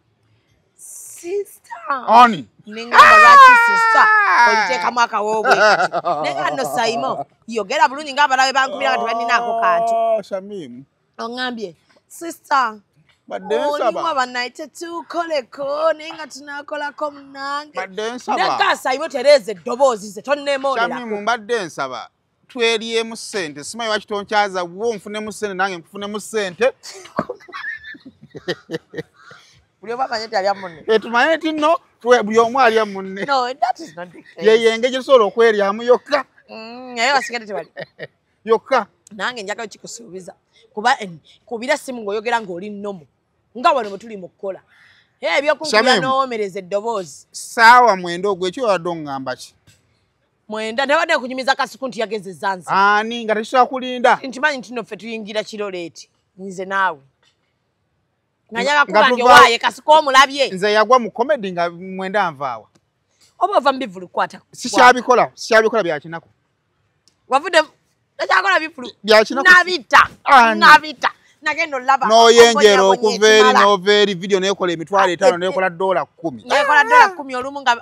Speaker 2: sister.
Speaker 1: Ani?
Speaker 2: Ne ŋŋamba lwaki sister oliteekamu akawoobwe kati. Ne ŋŋamba nno Simon yogera bulungi ng'abalabe bankubira nga tebaninaako kantu.
Speaker 1: Shamimu.
Speaker 2: Oŋŋambye sister.
Speaker 1: Badde nsaba.
Speaker 2: Olimu abannaye tetuukoleko naye nga tunaakolako munnange.
Speaker 1: Badde nsaba.
Speaker 2: Naye Simon tereeza eddoboozi ze tonneemoolerako.
Speaker 1: Shamimu mbadde nsaba tweryemu ssente simanyi lwaki tonkyaza wo nfunemu ssente nange nkufunemu ssente.
Speaker 2: Buli omu amanye nti alya munne.
Speaker 1: Tumanye nti nno buli omu alya munne.
Speaker 2: No, that is not the case.
Speaker 1: Ye engeri gye tusobola okweryamu yokka.
Speaker 2: Naye basigadde tebali.
Speaker 1: Yokka.
Speaker 2: Nange njagala kikusuubiza kuba kubira ssimu ng'oyogera ng'oli nnomo nga wano bwe tuli mu kukola. Ebyokunkubira n'owoomereza eddoboozi.
Speaker 1: Ssaawa 9 ogw'ekiro obadde oŋŋamba ki?
Speaker 2: 9 nabadde nkunyumiza Kasuku nti yagenze Zanzibar.
Speaker 1: Ani nga tekisobola kulinda?
Speaker 2: Nkimanyi nti nno ffe tuyingira kiro leeti nze naawe. Nga njagala kuba nti owaaye Kasuku omulabye.
Speaker 1: Nze yagwa mu comedy nga 9 nvaawa.
Speaker 2: Oba ova mu bivvulu kukwata.
Speaker 1: Sikyabikola bya kinaku.
Speaker 2: Wavudde Takyakola bivulu. Nabita. Nabita. Nagenda olaba.
Speaker 1: N'oyenjera okuva eri n'ova eri video neekola $5,000 neekola $10.
Speaker 2: Neekola $10 olumu nga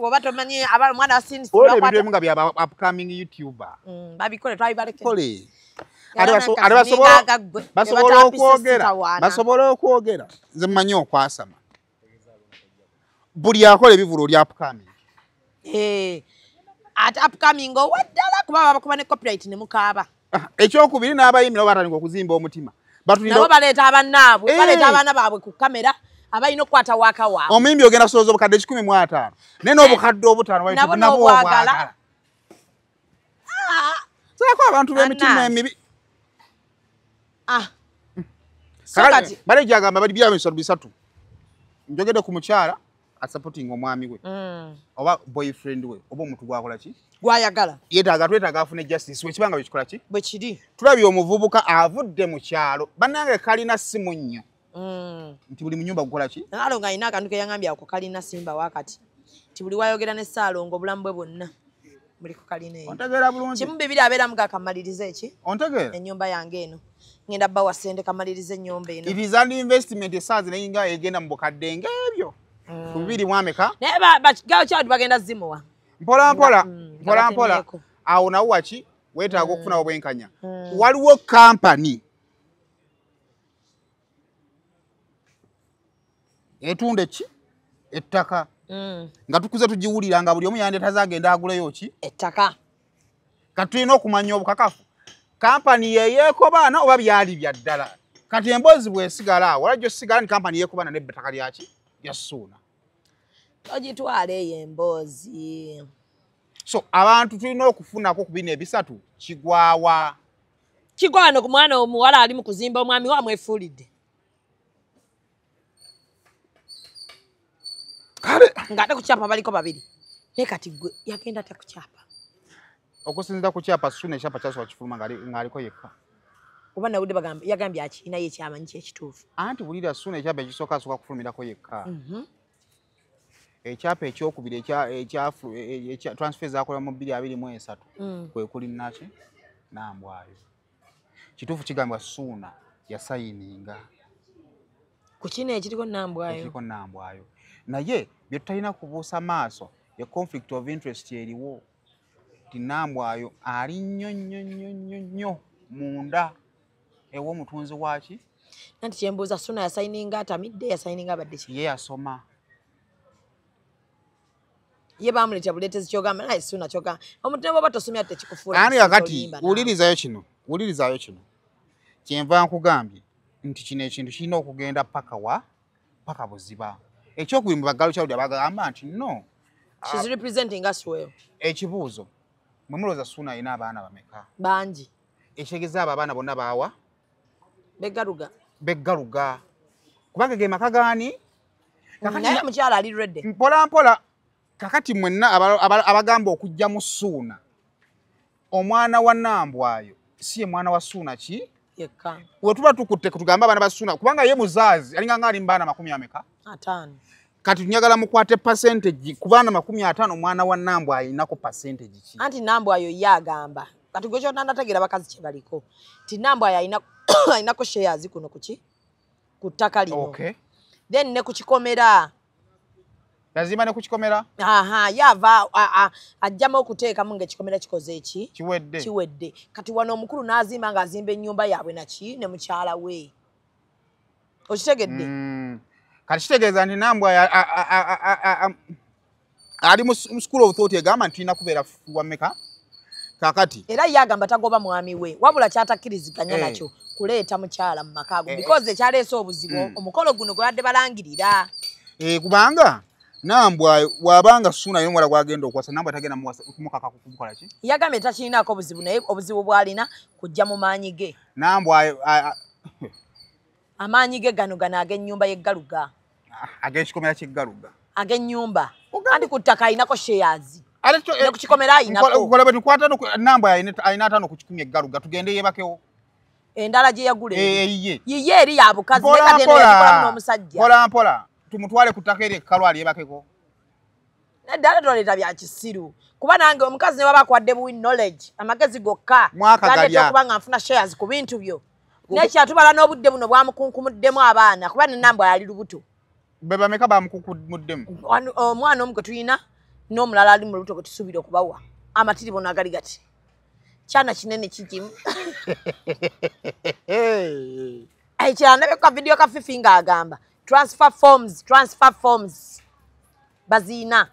Speaker 2: oba tomanyi omwana wa sinisi.
Speaker 1: Kola ebintu ebimu nga bya upcoming YouTuber.
Speaker 2: Babikole twabibaleke.
Speaker 1: Kole. Ate basobola okwogera. Nze mmanyi okwasama. Buli akola ebivulu oli upcoming.
Speaker 2: Ate upcoming owaddala kuba babakuba ne copyright ne mukaaba.
Speaker 1: Ekyokubiri n'abayimbi nabo batandika okuzimba omutima.
Speaker 2: Nabo baleeta abannaabwe, baleeta abaana baabwe ku kamera abalina okukwata waaka waabwe.
Speaker 1: Omuyimbi ogenda kusolooza obukadde 150 naye n'obukadde 5
Speaker 2: nabo n'obwagala.
Speaker 1: Saako abantu b'emitima emibi. Bale gyagamba bali bya bisatu bisatu. Njogedde ku mukyala asupporting omwami we oba boyfriend we oba omuntu gwakola ki
Speaker 2: gwayagala
Speaker 1: yeetaaga twetaaga afune justice wekibanga bwekikola ki
Speaker 2: bwe kiri.
Speaker 1: Tulabye omuvubuka avudde mu kyalo bannange kalina simu nnyo nti buli munyumba gukola ki.
Speaker 2: Nalongo alina akantu ke yangambye ako kalina simba wakati nti buli wayogera ne Ssaalongo obulamu bwe bwonna buli ku kalina eyo.
Speaker 1: Ontegeera bulungi.
Speaker 2: Kimu bibiri abeeramu gakamaliriza eki
Speaker 1: ontegeera
Speaker 2: ennyumba yange eno ngenda bbawa ssente kamaliriza ennyumba eno.
Speaker 1: It is an investment esaazi naye nga egenda mu bukadde ng'ebyo. Kubiri mwameka
Speaker 2: naye bakigawo kyadu bagenda zimuwa
Speaker 1: mpola mpola mpola mpola. Awo nawo waki weetaaga okufuna obwenkanya. Waliwo kampani etunda ki ettaka nga tukuze tugiwulira nga buli omu yandeetaza agenda aguleyo ki
Speaker 2: ettaka.
Speaker 1: Kati tulina okumanya obukakafu kampani yeyeekobaana oba byali bya ddala. Kati emboozi bwesigala awo olajja osigala ni kampani yeekobaana n'ettaka lyaki lya Ssuuna.
Speaker 2: Ogitwala eyo emboozi.
Speaker 1: So abantu tulina okufunako ku bino ebisatu kigwawa.
Speaker 2: Kigwano ku mwana omuwala ali mu kuzimba omwami we amwefuulidde.
Speaker 1: Kale
Speaker 2: ng'ate ku kyapa baliko babiri. Naye kati gwe yagenda atya ku kyapa?
Speaker 1: Okusinziira ku kyapa Ssuuna ekyapa kyasooka kifuluma ng'aliko yekka.
Speaker 2: Oba nawudde bagamba yagambye akirina ye kyamanyi kyekituufu.
Speaker 1: Anti wulira Ssuuna ekyapa ekisooka asooka kufulumirako yekka. Ekyapa ekyokubiri ekya transfer zakola mu 2023 kwe kuli naki Nambwayo. Kituufu kigambibwa Ssuuna yasayininga
Speaker 2: ku kino ekiriko Nambwayo.
Speaker 1: Ekiriko Nambwayo. Naye bye tutalina kubuusa maaso ye conflict of interest eriwo. Nti Nambwayo ali nnyo nnyo nnyo nnyo nnyo munda ew'omutunzi waaki.
Speaker 2: Nanti kyembuuza Ssuuna yasayininga atamidde yasayininga abadde ki?
Speaker 1: Ye yasoma.
Speaker 2: Ye bamuleeta buleetezi kyogamba naye Ssuuna kyogamba omuntu ne bw'oba tosomye ate tekikufuula.
Speaker 1: Ani kakati wulirizayo kino wulirizayo kino kyenva nkugambye nti kino ekintu kirina okugenda paka wa paka buziba. Ekyokubiri mu bagalo kyaludi abagamba nti no.
Speaker 2: She's representing us well.
Speaker 1: Ekibuuzo mwe mulowooza Ssuuna alina abaana bameka?
Speaker 2: Bangi.
Speaker 1: Ekitegeeza abo abaana bonna baawa?
Speaker 2: Beggaluga.
Speaker 1: Beggaluga. Kubanga ge maka gaani?
Speaker 2: Naye omukyala ali ready.
Speaker 1: Mpola mpola. Kakati mwenna abagamba okujja mu Ssuuna omwana wa Nambwayo si ye mwana wa Ssuuna ki?
Speaker 2: Yekka.
Speaker 1: We tuba tukutte tugamba abaana ba Ssuuna kubanga ye muzaazi alinga nga ali mu baana 50. Kati tunyagala mukwate percentage ku baana 50 omwana wa Nambwayo alinako percentage ki?
Speaker 2: Anti Nambwayo ye agamba kati gwe kyonna bakazi kye baliko nti Nambwayo alinako shares kuno kuki ku ttaka lino.
Speaker 1: Okay.
Speaker 2: Then ne ku kikomera.
Speaker 1: Yazimba ne ku kikomera?
Speaker 2: Aha, yava ajjamu okuteekamu ng'ekikomera kikoze eki?
Speaker 1: Kiwedde.
Speaker 2: Kiwedde. Kati wano omukulu n'azimba ng'azimba ennyumba yaabwe naki ne mukyala we. Okitegedde?
Speaker 1: Kati kitegeeza nti Nambwayo ali mu school of thought egamba nti tulina kubeera wa mmeka? Kakati.
Speaker 2: Era ye agamba tagoba mwami we wabula kyatakkiriziganya nakyo kuleeta mukyala mu maka ago because ekyaleese obuzibu omukolo guno gwe badde balangirira.
Speaker 1: Kubanga Nambwayo wabanga Ssuuna y'omuwala gw'agenda okuwasa Nambwayo tagenda kumukaka kumukola ki?
Speaker 2: Yagambye takirinaako buzibu naye obuzibu bw'alina kujja mu maanyi ge.
Speaker 1: Nambwayo
Speaker 2: amaanyi ge gano gano ag'ennyumba y'eggaluga.
Speaker 1: Ag'ekikomera ky'eggaluga.
Speaker 2: Ag'ennyumba. Anti ku ttaka alinako shares. Ne ku kikomera alinako.
Speaker 1: Kola bwe tukwata Nambwayo alina 5 ku 100 eggaluga tugende yeebakewo.
Speaker 2: Endala gye yagula
Speaker 1: eyiye.
Speaker 2: Yiye eri ya bukazi naye kati eno yagikolamu n'omusajja.
Speaker 1: Mpola mpola. Tumutwale ku ttaka eri ekkalu alyebakeko.
Speaker 2: Naddala toleeta bya kisiru. Kuba nange omukazi ne baba akwadde buwi knowledge, amagezi gokka. Galeeta okuba nga nfuna shares ku bintu byo. Nekyatubala n'obudde buno bwamukunkumuddemu abaana kuba ne Nambwa yali lubuto.
Speaker 1: Be bameka bamukunkumuddemu?
Speaker 2: Omwana omu gwe tulina n'omulala ali mu lubuto gwe tusuubira okubawa. Amatiri bona agali gati. Kyana kinene kigimu. Ekirala ndabye ka video ka Fifi ng'agamba transfer forms, transfer forms baziina.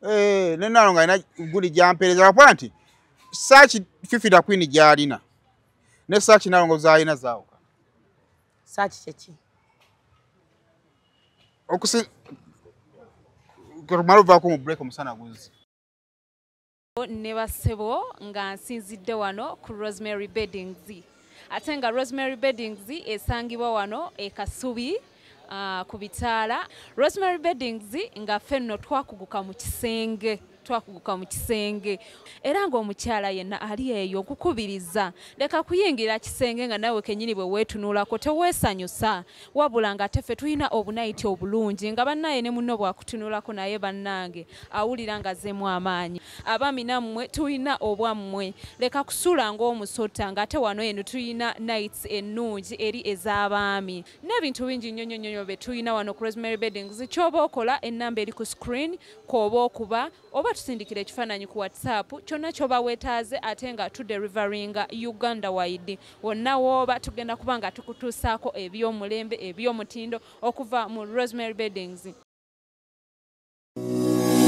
Speaker 1: Ne Nalongo alina guli gy'ampeereza lwakuba nti search Fifi da Queen gy'alina ne search Nalongo z'alina zaawuka.
Speaker 2: Search kyeki?
Speaker 1: Tumala ovaako mu break omusana guzze.
Speaker 4: Ne bassebo nga nsinzidde wano ku Rosemary Beddings. Ate nga Rosemary Beddings esangibwa wano e Kasubi ku bitaala. Rosemary Beddings nga ffe nno twakuguka mu kisenge. Twakuguka mu kisenge era ng'omukyala yenna ali eyo okukubiriza leka kuyingira kisenge nga nawe kennyini bwe weetunulako teweesanyusa, wabula nga ate ffe tulina obunayiti obulungi nga bannaye ne munno bwakutunulako naye bannange awulira nga azzeemu amaanyi. Abaami nammwe tulina obwammwe, leka kusula ng'omusota ng'ate wano eno tulina nights ennungi eri ez'abaami n'ebintu bingi nnyo nnyo nnyo bye tulina wano ku Rosemary Beddings. Ky'oba okola ennamba eri ku screen kw'oba okuba oba tusindikira ekifaananyi ku WhatsApp kyonna ky'oba weetaaze, ate nga tudeliveringa Uganda wide. Wonna w'oba tugenda kuba nga tukutuusaako eby'omulembe eby'omutindo okuva mu Rosemary Beddings.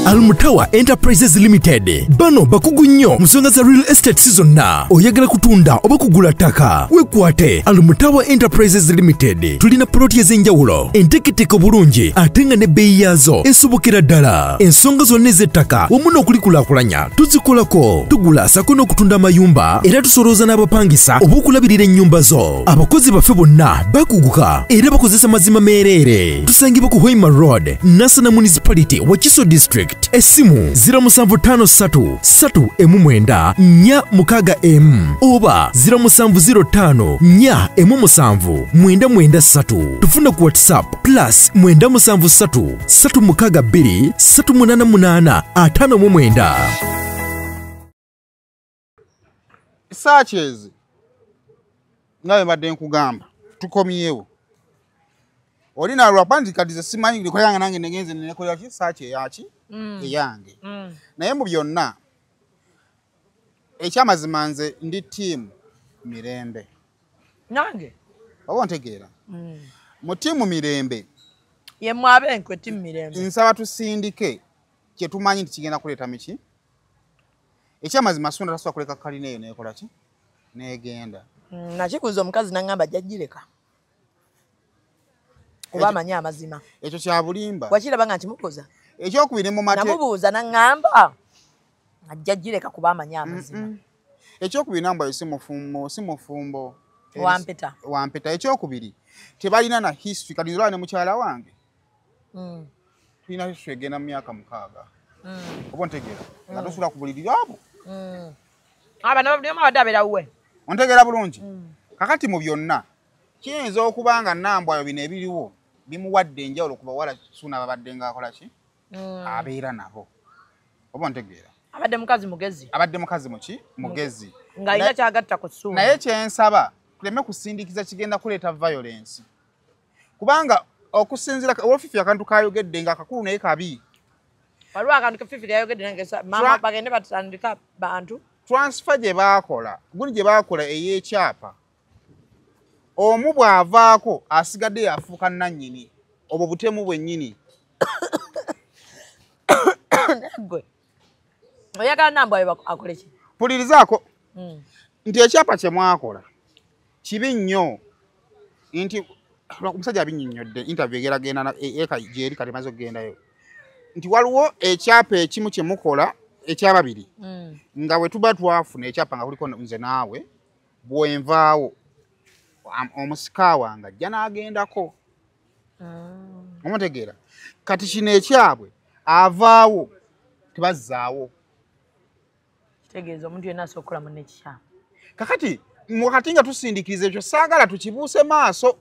Speaker 5: Almutawa Enterprises Limited bano bakugu nnyo mu nsonga za real estate zonna. Oyagala kutunda oba kugula ttaka, weekwate Almutawa Enterprises Limited. Tulina poloti ez'enjawulo enteeketeke obulungi ate nga n'ebbeeyi yaazo esobokera ddala. Ensonga zonna ez'ettaka wamu n'okulikulaakulanya tuzikolako. Tugula sako n'okutunda amayumba era tusolooza n'abapangisa oba okulabirira ennyumba zo. Abakozi baffe bonna bakuguka era bakozesa mazima meereere. Tusangibwa ku Hoima Road, Nassana Municipality, Wakiso District. Esimu 0753 3 9 6 M oba 0705 4 7 9 3. Tufuna ku WhatsApp plus 973 362 388 59.
Speaker 1: Searches nga bwe mbadde nkugamba tukomyewo. Olina lwapandi kati ze simanyi ndikoyanga nange negenze nenekolera ki search eyaki eyange. Naye mu byonna ekyamazima nze ndi ttiimu Mirembe.
Speaker 2: Nange
Speaker 1: oba ontegeera? Mu ttiimu Mirembe
Speaker 2: ye mwabenkwe ttiimu Mirembe.
Speaker 1: Nsaba tusindike kye tumanyi nti kigenda kuleeta miki. Ekyamazima Sunda tasobola kuleka kalina eyo neekola ki neegenda.
Speaker 2: Nakikuza omukazi n'aŋŋamba ajja gireka kuba amanyi amazima.
Speaker 1: Ekyo kya bulimba.
Speaker 2: Wakiraba nga nkimukoza.
Speaker 1: Ekyokubiri mu mate
Speaker 2: namubuuza n'aŋŋamba ajja gireka kuba amanyi amazima.
Speaker 1: Ekyokubiri Nambwayo si mufumbo
Speaker 2: wampeta.
Speaker 1: Wampeta. Ekyokubiri tebalina na history. Kati nzolaba ne mukyala wange tulina history egenda mu myaka 6. Oba ontegeera? Nga tosula ku buliri abo.
Speaker 2: Abana buli omu abadde abeera wuwe.
Speaker 1: Ontegeera bulungi? Kakati mu byonna kiyinza okuba nga Nambwayo bino ebiriwo bimuwadde enjawulo ku bawala Ssuuna babadde ng'akola ki abeera nabo. Oba ontegeera?
Speaker 2: Abadde mukazi mugezi.
Speaker 1: Abadde mukazi muki? Mugezi.
Speaker 2: Ng'alina ky'agatta ku Ssuuna.
Speaker 1: Naye kyensaba tuleme kusindikiza kigenda kuleeta violence. Kubanga okusinziira Fifi akantu kayogedde nga akakulu naye kabi.
Speaker 2: Waliwo akantu Fifi kayogedde nange maama bagende batandika bantu.
Speaker 1: Transfer gye baakola, gundi gye baakola ey'ekyapa. Omu bw'avaako asigadde yafuuka nannyini. Obwo butemu bwennyini.
Speaker 2: Gwe oyagala Nambwayo akole ki?
Speaker 1: Pulirizaako. Nti ekyapa kye mwakola kibi nnyo nti omusajja abinnyonnyodde interview egeragenda eka gyeri kati emaze okugendayo nti waliwo ekyapa ekimu kye mukola ekyababiri nga bwe tuba twafuna ekyapa nga kuliko nze naawe bwenvaawo omusika wange ajja n'agendako. Omutegeera? Kati kino ekyabwe avaawo tebazzaawo.
Speaker 2: Kitegeeza omuntu yenna asobola okukola munne ekikyamu.
Speaker 1: Kakati wakati nga tusindikiriza ekyo saagala tukibuuse maaso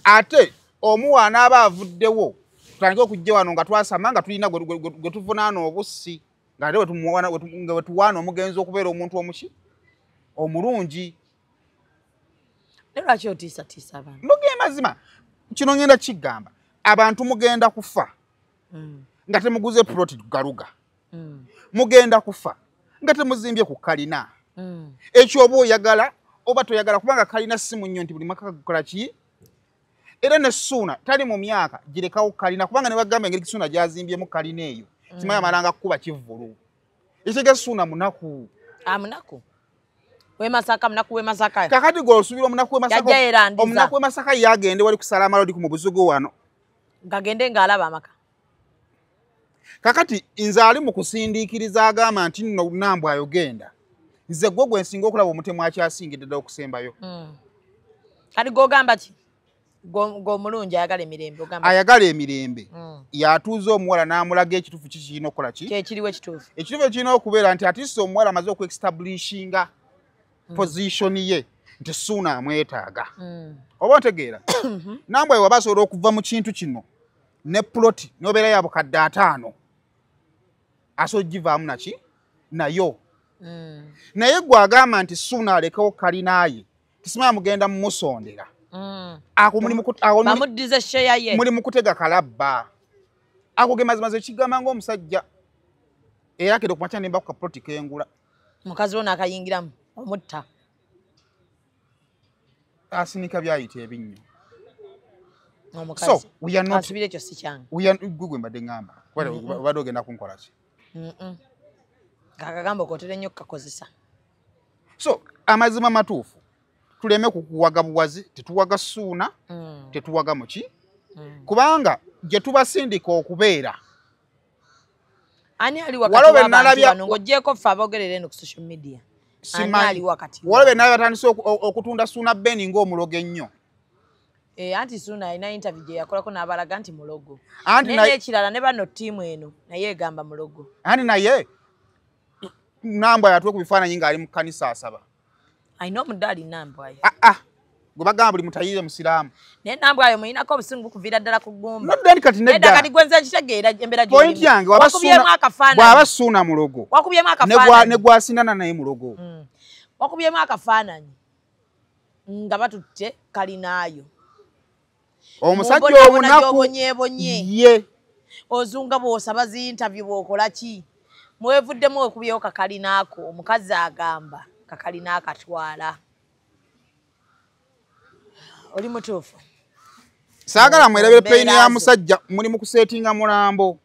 Speaker 1: ate omuwa anaaba avuddewo Tutandike okujja wano nga twasama nga tulina gwe tuvunaana obussi nga ate nga wetuwaana omugenzi okubeera omuntu omuki omulungi.
Speaker 2: Naye lwaki otiisatiisa abantu?
Speaker 1: Mbogeye mazima kino ngenda kigamba abantu mugenda kufa nga temuguze plot galuga. Mugenda kufa nga temuzimbye ku kalina. Ekyo oba oyagala oba toyagala kubanga kalina si munnyo nti buli maka gakola ki? Era ne Ssuuna tali mu myaka girekawo kalina kubanga ne bagamba engeri Ssuuna gy'azimbyemu kalina eyo simanyi amalanga kukuba kivvulu. Ekitegeeza Ssuuna munaku.
Speaker 2: Munaku. W'e Masaka, munaku w'e Masaka.
Speaker 1: Kakati gwe osuubira omunaku w'e Masaka.
Speaker 2: Yajja yeerandiza.
Speaker 1: Omunaku w'e Masaka ye agende wali kusala amalodi ku mu buzigo wano.
Speaker 2: Gagende ng'alaba amaka.
Speaker 1: Kakati nze ali mu kusindiikiriza agamba nti nno Nambwa ayogenda. Nze gwe gwe nsinga okulaba omutemu akyasingidde ddala okusembayo.
Speaker 2: Kati gw'ogamba ki? Gw'omulungi ayagala emirembe ogamba.
Speaker 1: Ayagala emirembe. Yatuuza omuwala n'amulaga ekituufu ki kirina okukola ki?
Speaker 2: Kyekiriwo ekituufu.
Speaker 1: Ekituufu kirina okubeera nti atisse omuwala amaze okuestablishinga position ye nti Ssuuna amwetaaga. Oba otegeera? Nambwa waba asobola okuva mu kintu kino ne plot n'obeera ya bukadde 5 asobola ogivaamu naki nayo. Naye gwe agamba nti Ssuuna alekewo kalina ye tisimanya mugenda mumusondera. Ako
Speaker 2: bamuddize share ye.
Speaker 1: Muli mu kutega kalabba. Ako ge mazima kigamba ng'omusajja era akedde okumakya ne mba ku kaploti kengula.
Speaker 2: Mukazi wo n'akayingiramu omutta.
Speaker 1: Asinika byayita ebinnyo.
Speaker 2: Omukazi.
Speaker 1: So we are not
Speaker 2: asubire ekyo si kyange.
Speaker 1: We are gwe mbadde ŋŋamba. Obadde ogenda kunkola ki?
Speaker 2: Akagambo k'otera ennyo okukakozesa.
Speaker 1: So amazima matuufu tuleme kukuwaga buwazi, tetuwaga Ssuuna, tetuwaga muki kubanga gye tubasindika okubeera.
Speaker 2: Ani ali wakati w'abantu bano ng'oggyeeko ffe aboogerera eno ku social media? Ani ali wakati?
Speaker 1: Waliwo be batandise okutunda Ssuuna Ben ng'omulogo ennyo.
Speaker 2: Anti Ssuuna alina interview gye yakolako n'abalaga nti mulogo. Naye n'ekirala ne bano ttiimu eno naye egamba mulogo.
Speaker 1: Anti naye Nambwa yatuwe ku bifaananyi ng'ali mu kkanisa asaba.
Speaker 2: Alina omudaali Nambwayo.
Speaker 1: Gwe bagamba buli mutayire musiraamu.
Speaker 2: Naye Nambwayo muyinako obusungu kuviira ddala ku ggumba.
Speaker 1: Nodda kati nedda.
Speaker 2: Nedda kati gwe nze nkitegeera embeera gy'olimu.
Speaker 1: Point yange bw'aba Ssuuna mulogo.
Speaker 2: Wakubyemu akafaananyi.
Speaker 1: Ne gw'asindana naye mulogo.
Speaker 2: Wakubyemu akafaananyi nga batutte kalinaayo.
Speaker 1: Omusajja omunaku ye.
Speaker 2: Ozunga bw'osaba zi interview bw'okola ki? Mwevuddemu okubyewo kakalinaako omukazi agamba kakalina akatwala. Oli mutuufu.
Speaker 1: Saagala mwerabire peyini ya musajja muli mu kuseetinga mulambo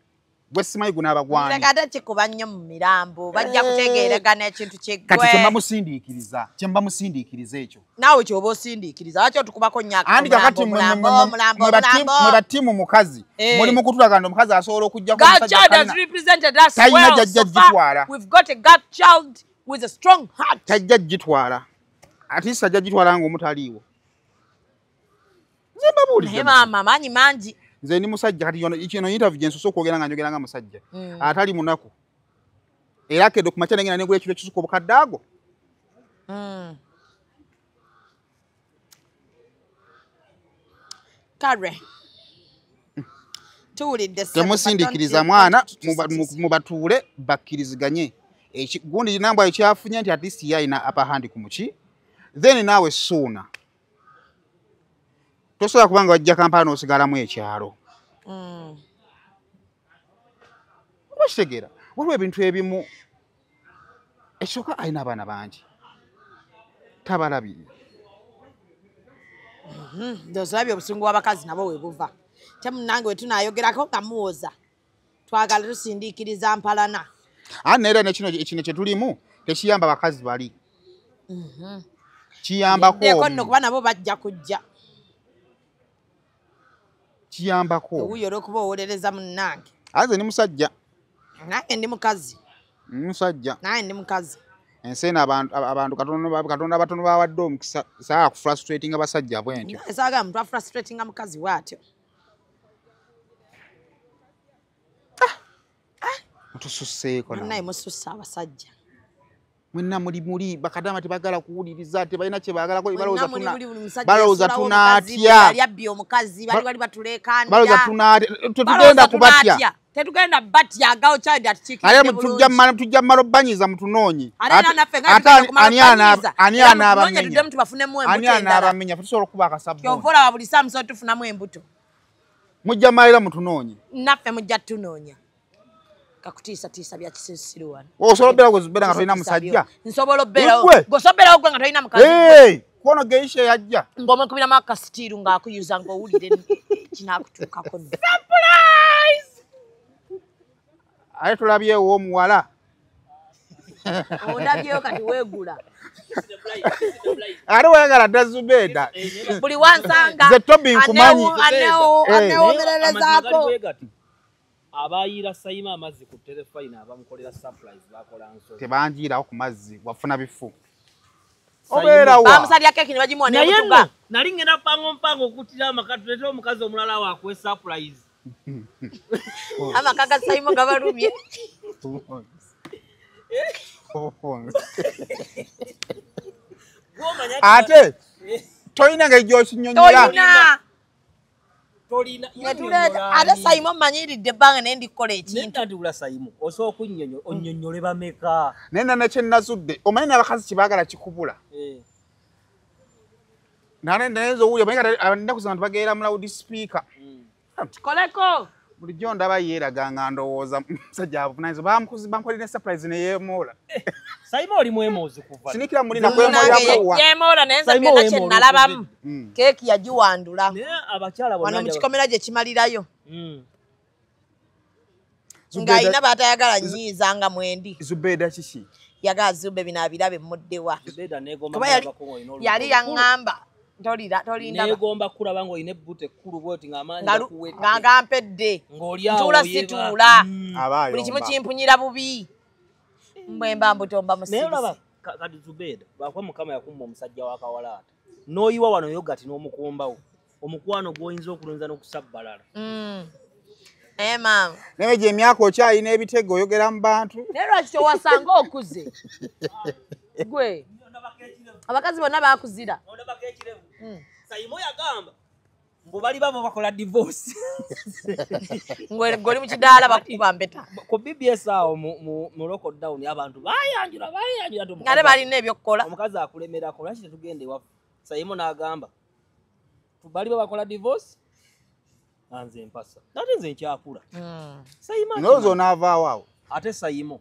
Speaker 1: gwe simanyi gunaaba gwani.
Speaker 2: Ate kikuba nnyo mu mirambo bajja kutegeeragana ekintu kyeggwe.
Speaker 1: Kati kye mba musindiikiriza ekyo.
Speaker 2: Naawe ky'oba osindiikiriza lwaki otukubako nnyo
Speaker 1: Anti kakati
Speaker 2: mulambo
Speaker 1: mwe battiimu mukazi muli mu kutulaga nti omukazi asobola okuggyako
Speaker 2: omusajja kalina. Talina
Speaker 1: gy'ajja gitwala.
Speaker 2: We've got a girl child with a strong heart.
Speaker 1: Tajja gitwala. Ate ajja gitwala ng'omutaliiwo. Nze mbabuulidde.
Speaker 2: Naye maama amaanyi mangi.
Speaker 1: Nze ndi musajja kati kino interview gye nsoose okwogera nga njogera nga musajja atali munaku era akedde okumakya nengenda negula ekiro ekisuka obukadde ago.
Speaker 2: Kale tuwulidde.
Speaker 1: Temusindiikiriza mwana, mubatuule bakkiriziganye. Gundi Nambwa ekyafunye nti at least ye alina upper hand ku muki. Then naawe Ssuuna tosobola kubanga wajja Kampala n'osigalamu ekyalo. Oba kitegeera waliwo ebintu ebimu ekisooka alina abaana bangi tabalabirira.
Speaker 2: Ndowooza olabye obusungu bw'abakazi nabo we buva. Te munnange we tunaayogerako nga muwoza twagala tusindiikiriza mpalana.
Speaker 1: Anti naye era ne kino kye tulimu tekiyamba bakazi bali. Kiyambako
Speaker 2: nno kuba nabo bajja kujja.
Speaker 1: Kiyambako.
Speaker 2: Owuyo olw'okuba owolereza munnange.
Speaker 1: Nze ndi musajja.
Speaker 2: Nange ndi mukazi.
Speaker 1: Musajja.
Speaker 2: Nange ndi mukazi.
Speaker 1: Ensi eno abantu Katonda batono bawadde omukisa saagala kufrustratinga basajja bwe ntyo.
Speaker 2: Saagala muntu afrustratinga mukazi bw'atyo.
Speaker 1: Mutususseeko
Speaker 2: naye. Mususse abasajja.
Speaker 1: Mwenna muli bakadama tebagala kuwuliriza tebalina kye baagala ko balowooza tunaatya.
Speaker 2: Yali omukazi bali batuleekaanira.
Speaker 1: Balowooza tunaatya. Tetugenda kubatya.
Speaker 2: Tetugenda batya gawo child atikiikidde
Speaker 1: bulungi. Ate tujja mmala obbanyiza mutunoonye.
Speaker 2: Ate naffe nga tugenda kumala obbanyiza.
Speaker 1: Ani anaabamenya?
Speaker 2: Tuddemu tubafunemu embuto
Speaker 1: Ani
Speaker 2: endala.
Speaker 1: anaabamenya? Tusobola okuba akasabbuuni.
Speaker 2: Kyova olaba buli ssaawa musobola tufunamu embuto.
Speaker 1: Mujja mmalira mutunoonye.
Speaker 2: Naffe mujja tutunoonya. Kakutiisatiisa bya kisisiru wano.
Speaker 1: Osobola obbeera gwe Zubeera nga tolina musajja?
Speaker 2: Nsobola obbeerawo.
Speaker 1: Gwe!
Speaker 2: Gwe osobola obbeerawo gwe nga tolina mukazi.
Speaker 1: Kono geisha yajja.
Speaker 2: Ng'omwekubiramu akasitiiru ng'akuyuza ng'owulira kinaakutuukako nno.
Speaker 1: Surprise! Ate tulabyewo omuwala.
Speaker 2: Ondabyewo kati weegula.
Speaker 1: Ate wayagala dda Zubeeda.
Speaker 2: Buli wansanga.
Speaker 1: Nze Tobi nkumanyi.
Speaker 2: Aneewomererezaako.
Speaker 6: Abayiira Sayima amazzi ku terefayina abamukolera surprise bakola nsobi.
Speaker 1: Tebanjiirawo ku mazzi wafuna bifu. Obeera wa?
Speaker 2: Bamusalya keeki ne bagimuwa n'ebutuga.
Speaker 6: Naye nno nali ngenda mpango mpango okuttira amaka tuleete omukazi omulala waakuwe surprise.
Speaker 2: Amaka ga Sayima gabalumye.
Speaker 1: Ate tolina ngeri gy'okinnyonnyola.
Speaker 2: Tolina.
Speaker 6: Tolina.
Speaker 2: Ate Sayima omanyiridde ebbanga naye ndikukola ekintu.
Speaker 6: Nedda wula Sayima osobola okunnyonnyola onnyonnyole bameka.
Speaker 1: Naye nna kye nazudde omanyi n'abakazi kye baagala kikubula. Naye nze owulira omanyi kati ennaku zino abantu bageera mu loud speaker.
Speaker 2: Kikoleko.
Speaker 1: Bulijjo ndaba yeeraga nga ndowooza musajja avunaanyizibwa bamukolera ne surprise ne yeemoola.
Speaker 6: Sayima oli mwemoozi kuva.
Speaker 1: Sinikira muli na kwemoolako wa.
Speaker 2: Yeemoola naye nze byonna kye nalabamu. Keeki yagiwandula.
Speaker 6: Naye abakyala bonna
Speaker 2: wano mu kikomera gye kimalirayo. Ng'alina b'atayagala nnyiiza nga mwendi.
Speaker 1: Zubeeda kiki?
Speaker 2: Yagala Zube bino abirabe mmuddewa.
Speaker 6: Zubeeda neegomba kulabako ng'olina olubuto.
Speaker 2: Yali yaŋŋamba. Tolindaba.
Speaker 6: Neegomba kulaba ng'olina ebbuto ekkulu bw'oti ng'amaanyi gakuwedde.
Speaker 2: Nga gampedde.
Speaker 6: Ng'oli awo
Speaker 2: Ntuula situula.
Speaker 1: Aba
Speaker 2: Buli kimu
Speaker 1: ayomba.
Speaker 2: kimpunyira bubi. Mbwe mba mbuto mba
Speaker 6: Naye olaba
Speaker 2: musirise.
Speaker 6: kati Zubeeda lwakuba Mukama yakumma omusajja wa kawalaata. N'oyiwa wano yogati n'omukombawo. Omukwano gw'oyinza okulonza n'okusabbalala.
Speaker 2: Naye maama.
Speaker 1: Naye gye emyaka okyalina ebitego oyogera mu bantu.
Speaker 2: Naye lwaki tewasanga okuze? Gwe. Abakazi bonna baakuzira.
Speaker 6: Sayimo yagamba mbu bali babo bakola divorce.
Speaker 2: Ngwe goli mu kidaala bakuba mpeta.
Speaker 6: Ku BBS awo mu lockdown abantu bayanjula
Speaker 2: Ngale balina ebyokukola.
Speaker 6: Omukazi akulemerako lwaki tetugenda ewaffe? Sayimo n'agamba bali bakola divorce nze mpasa. Ate nze nkyakula. Sayimo
Speaker 1: Ndowooza onaavaawo awo.
Speaker 6: Ate Sayimo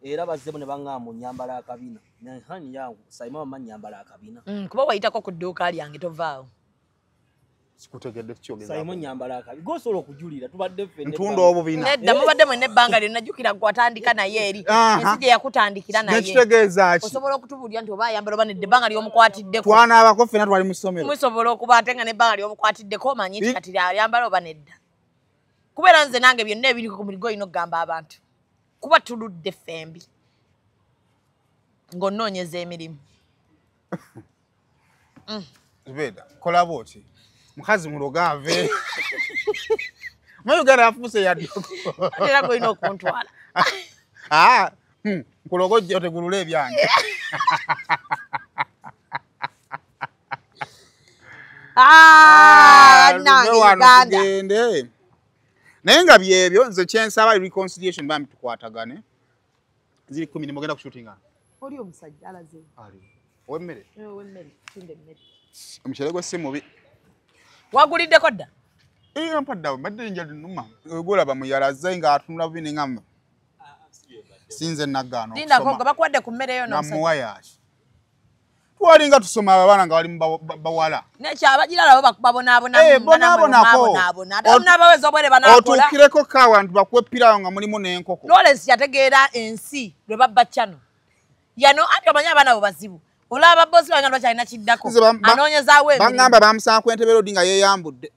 Speaker 6: era bazzemu ne baŋŋamba onnyambala akabina. Hani yangu Sayimo wamma nnyambala akabina.
Speaker 2: Kuba wayitako ku dduuka lyange tovaawo.
Speaker 1: Sikutegedde kyogeza.
Speaker 6: Sayimo nnyambala akabina. Gw'osobola okujulira tubadde ffenna.
Speaker 1: Ntunda obubina.
Speaker 2: Nedda mubadde mwenna ebbanga lyonna jjukira gwe watandika naye eri. Ensi gye yakutandikira naye.
Speaker 1: Nekitegeeza ki?
Speaker 2: Osobola okutubuulira nti oba ayambala oba nedda ebbanga ly'omukwatiddeko.
Speaker 1: Twanaabako ffenna twali mu ssomero.
Speaker 2: Musobola okuba ate nga n'ebbanga ly'omukwatiddeko omanyi nti kati ayambala oba nedda. Kubeera nze nange byonna ebiri ku mubiri gw'olina okugamba abantu. Kuba tuludde ffembi. Ng'onoonyeza emirimu.
Speaker 1: Zubeeda, kola bw'oti. Mukazi muloga ave. Mu Uganda yafuuse yaddogo.
Speaker 2: Ate era gw'olina okuntwala.
Speaker 1: Nkuloga ojje otegulule ebyange.
Speaker 2: Bannange Uganda.
Speaker 1: Tugende. Naye nga byebyo nze kyensaba reconciliation bambi tukwatagane. Ziri 10 nimugenda kushootinga.
Speaker 2: Oli omusajja alaze.
Speaker 1: Ali. Ow'emmere.
Speaker 2: Ow'emmere, tunda emmere.
Speaker 1: Omukyere gwe si mubi.
Speaker 2: Waguliddeko dda?
Speaker 1: Mpadde awo mbadde njala nnuma. Gw'olaba muyalaze ng'atunula bubi ne ŋŋamba. Sinze naggaana
Speaker 2: Lindako
Speaker 1: okusoma.
Speaker 2: gwe bakuwadde ku mmere yo n'omusajja.
Speaker 1: Namuwa yaaki. Twalinga tusoma abaana nga bali mu bawala.
Speaker 2: Nekyabagirala bo babonaabona.
Speaker 1: Bonaabonako.
Speaker 2: Ate onaabaweza obwere banaakola.
Speaker 1: Otuukireko ko awantu bakuwe piraawo nga mulimu n'enkoko.
Speaker 2: Lawrence yategeera ensi lwe babba channel. Yano ate omanyi abaana bo bazibu. Olaba bosi bange bakyalina kiddako. Anoonyezaawo emirimu.
Speaker 1: Baŋŋamba bamusanga ku Entebbe Road nga yeeyambudde.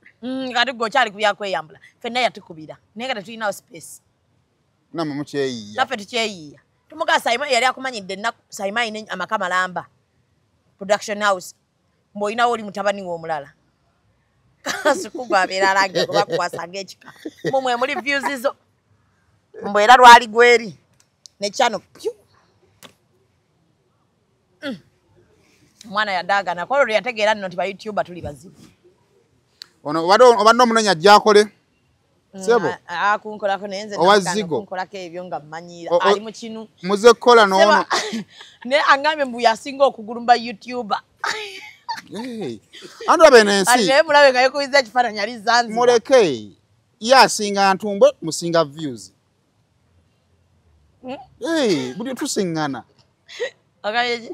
Speaker 2: Kati gwe okyali ku byakweyambula. Ffenna yatukubira. Naye nga tetulinawo space.
Speaker 1: Nammwe mukyeyiiya.
Speaker 2: Naffe tukyeyiiya. Tumugaa Sayima yali akumanyidde ennaku. Sayima alina amaka malamba. Production house. Mbw'olinawo oli mutabani we omulala. Kasuku gw'abeera alangira gwe bakukwasa ng'ekika. Mumwe muli views zo. Mbw era lwali gweri. Ne channel pyu. Omwana yadaagana kwolwo lwe yategeera nno nti ba YouTuber tuli bazibu.
Speaker 1: Ono obadde omunoonya ajja akole. Sebo.
Speaker 2: Akunkolako naye nze
Speaker 1: Owa
Speaker 2: nagaana
Speaker 1: Zigo.
Speaker 2: okunkolako ebyo nga mmanyiira. Ali mu kinu.
Speaker 1: Muze kukola n'ono.
Speaker 2: Naye angambye mbu yasinga okugulumba YouTuber.
Speaker 1: Hey. Anti olaba eno
Speaker 2: Ati
Speaker 1: ensi
Speaker 2: naye mulabe nga yekubiza ekifaananyi ali Zanzibar.
Speaker 1: Muleke ye asinga ntumbwe, musinga views. Hey, buli tusiŋŋana.
Speaker 2: Ogambye ki?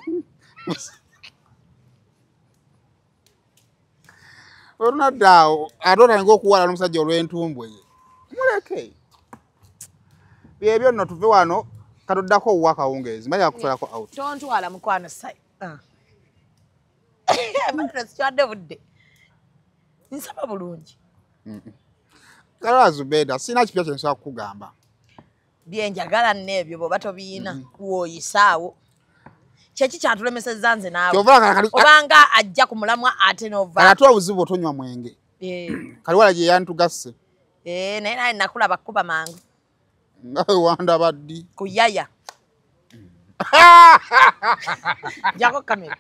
Speaker 1: Olunadda awo ate otandika okuwala n'omusajja olw'entumbwe ye. Muleke byebyo nno. Tuve wano, katoddako owuwa akawungeezi mali akutwalako out.
Speaker 2: Tontwala mukwano sai. Ah. Mbadde sikwadde budde. Nsaba bulungi.
Speaker 1: Kalola Zubeda, sirina kipya kye nsobola kukugamba.
Speaker 2: Byenjagala nno ebyo bw'oba tobiina w'oyisaawo. Kyeki kyatulemesezza nze naawe?
Speaker 1: Kyova kali
Speaker 2: Obanga ajja ku mulamwa ate n'ova.
Speaker 1: Kale ate obuzibu otonywa mwenge. Kaliwala gye yantugasse.
Speaker 2: Eh, naye naye nakulaba kuba mangu.
Speaker 1: Nga wewandaba ddi?
Speaker 2: Kuyaya. Jako kamera.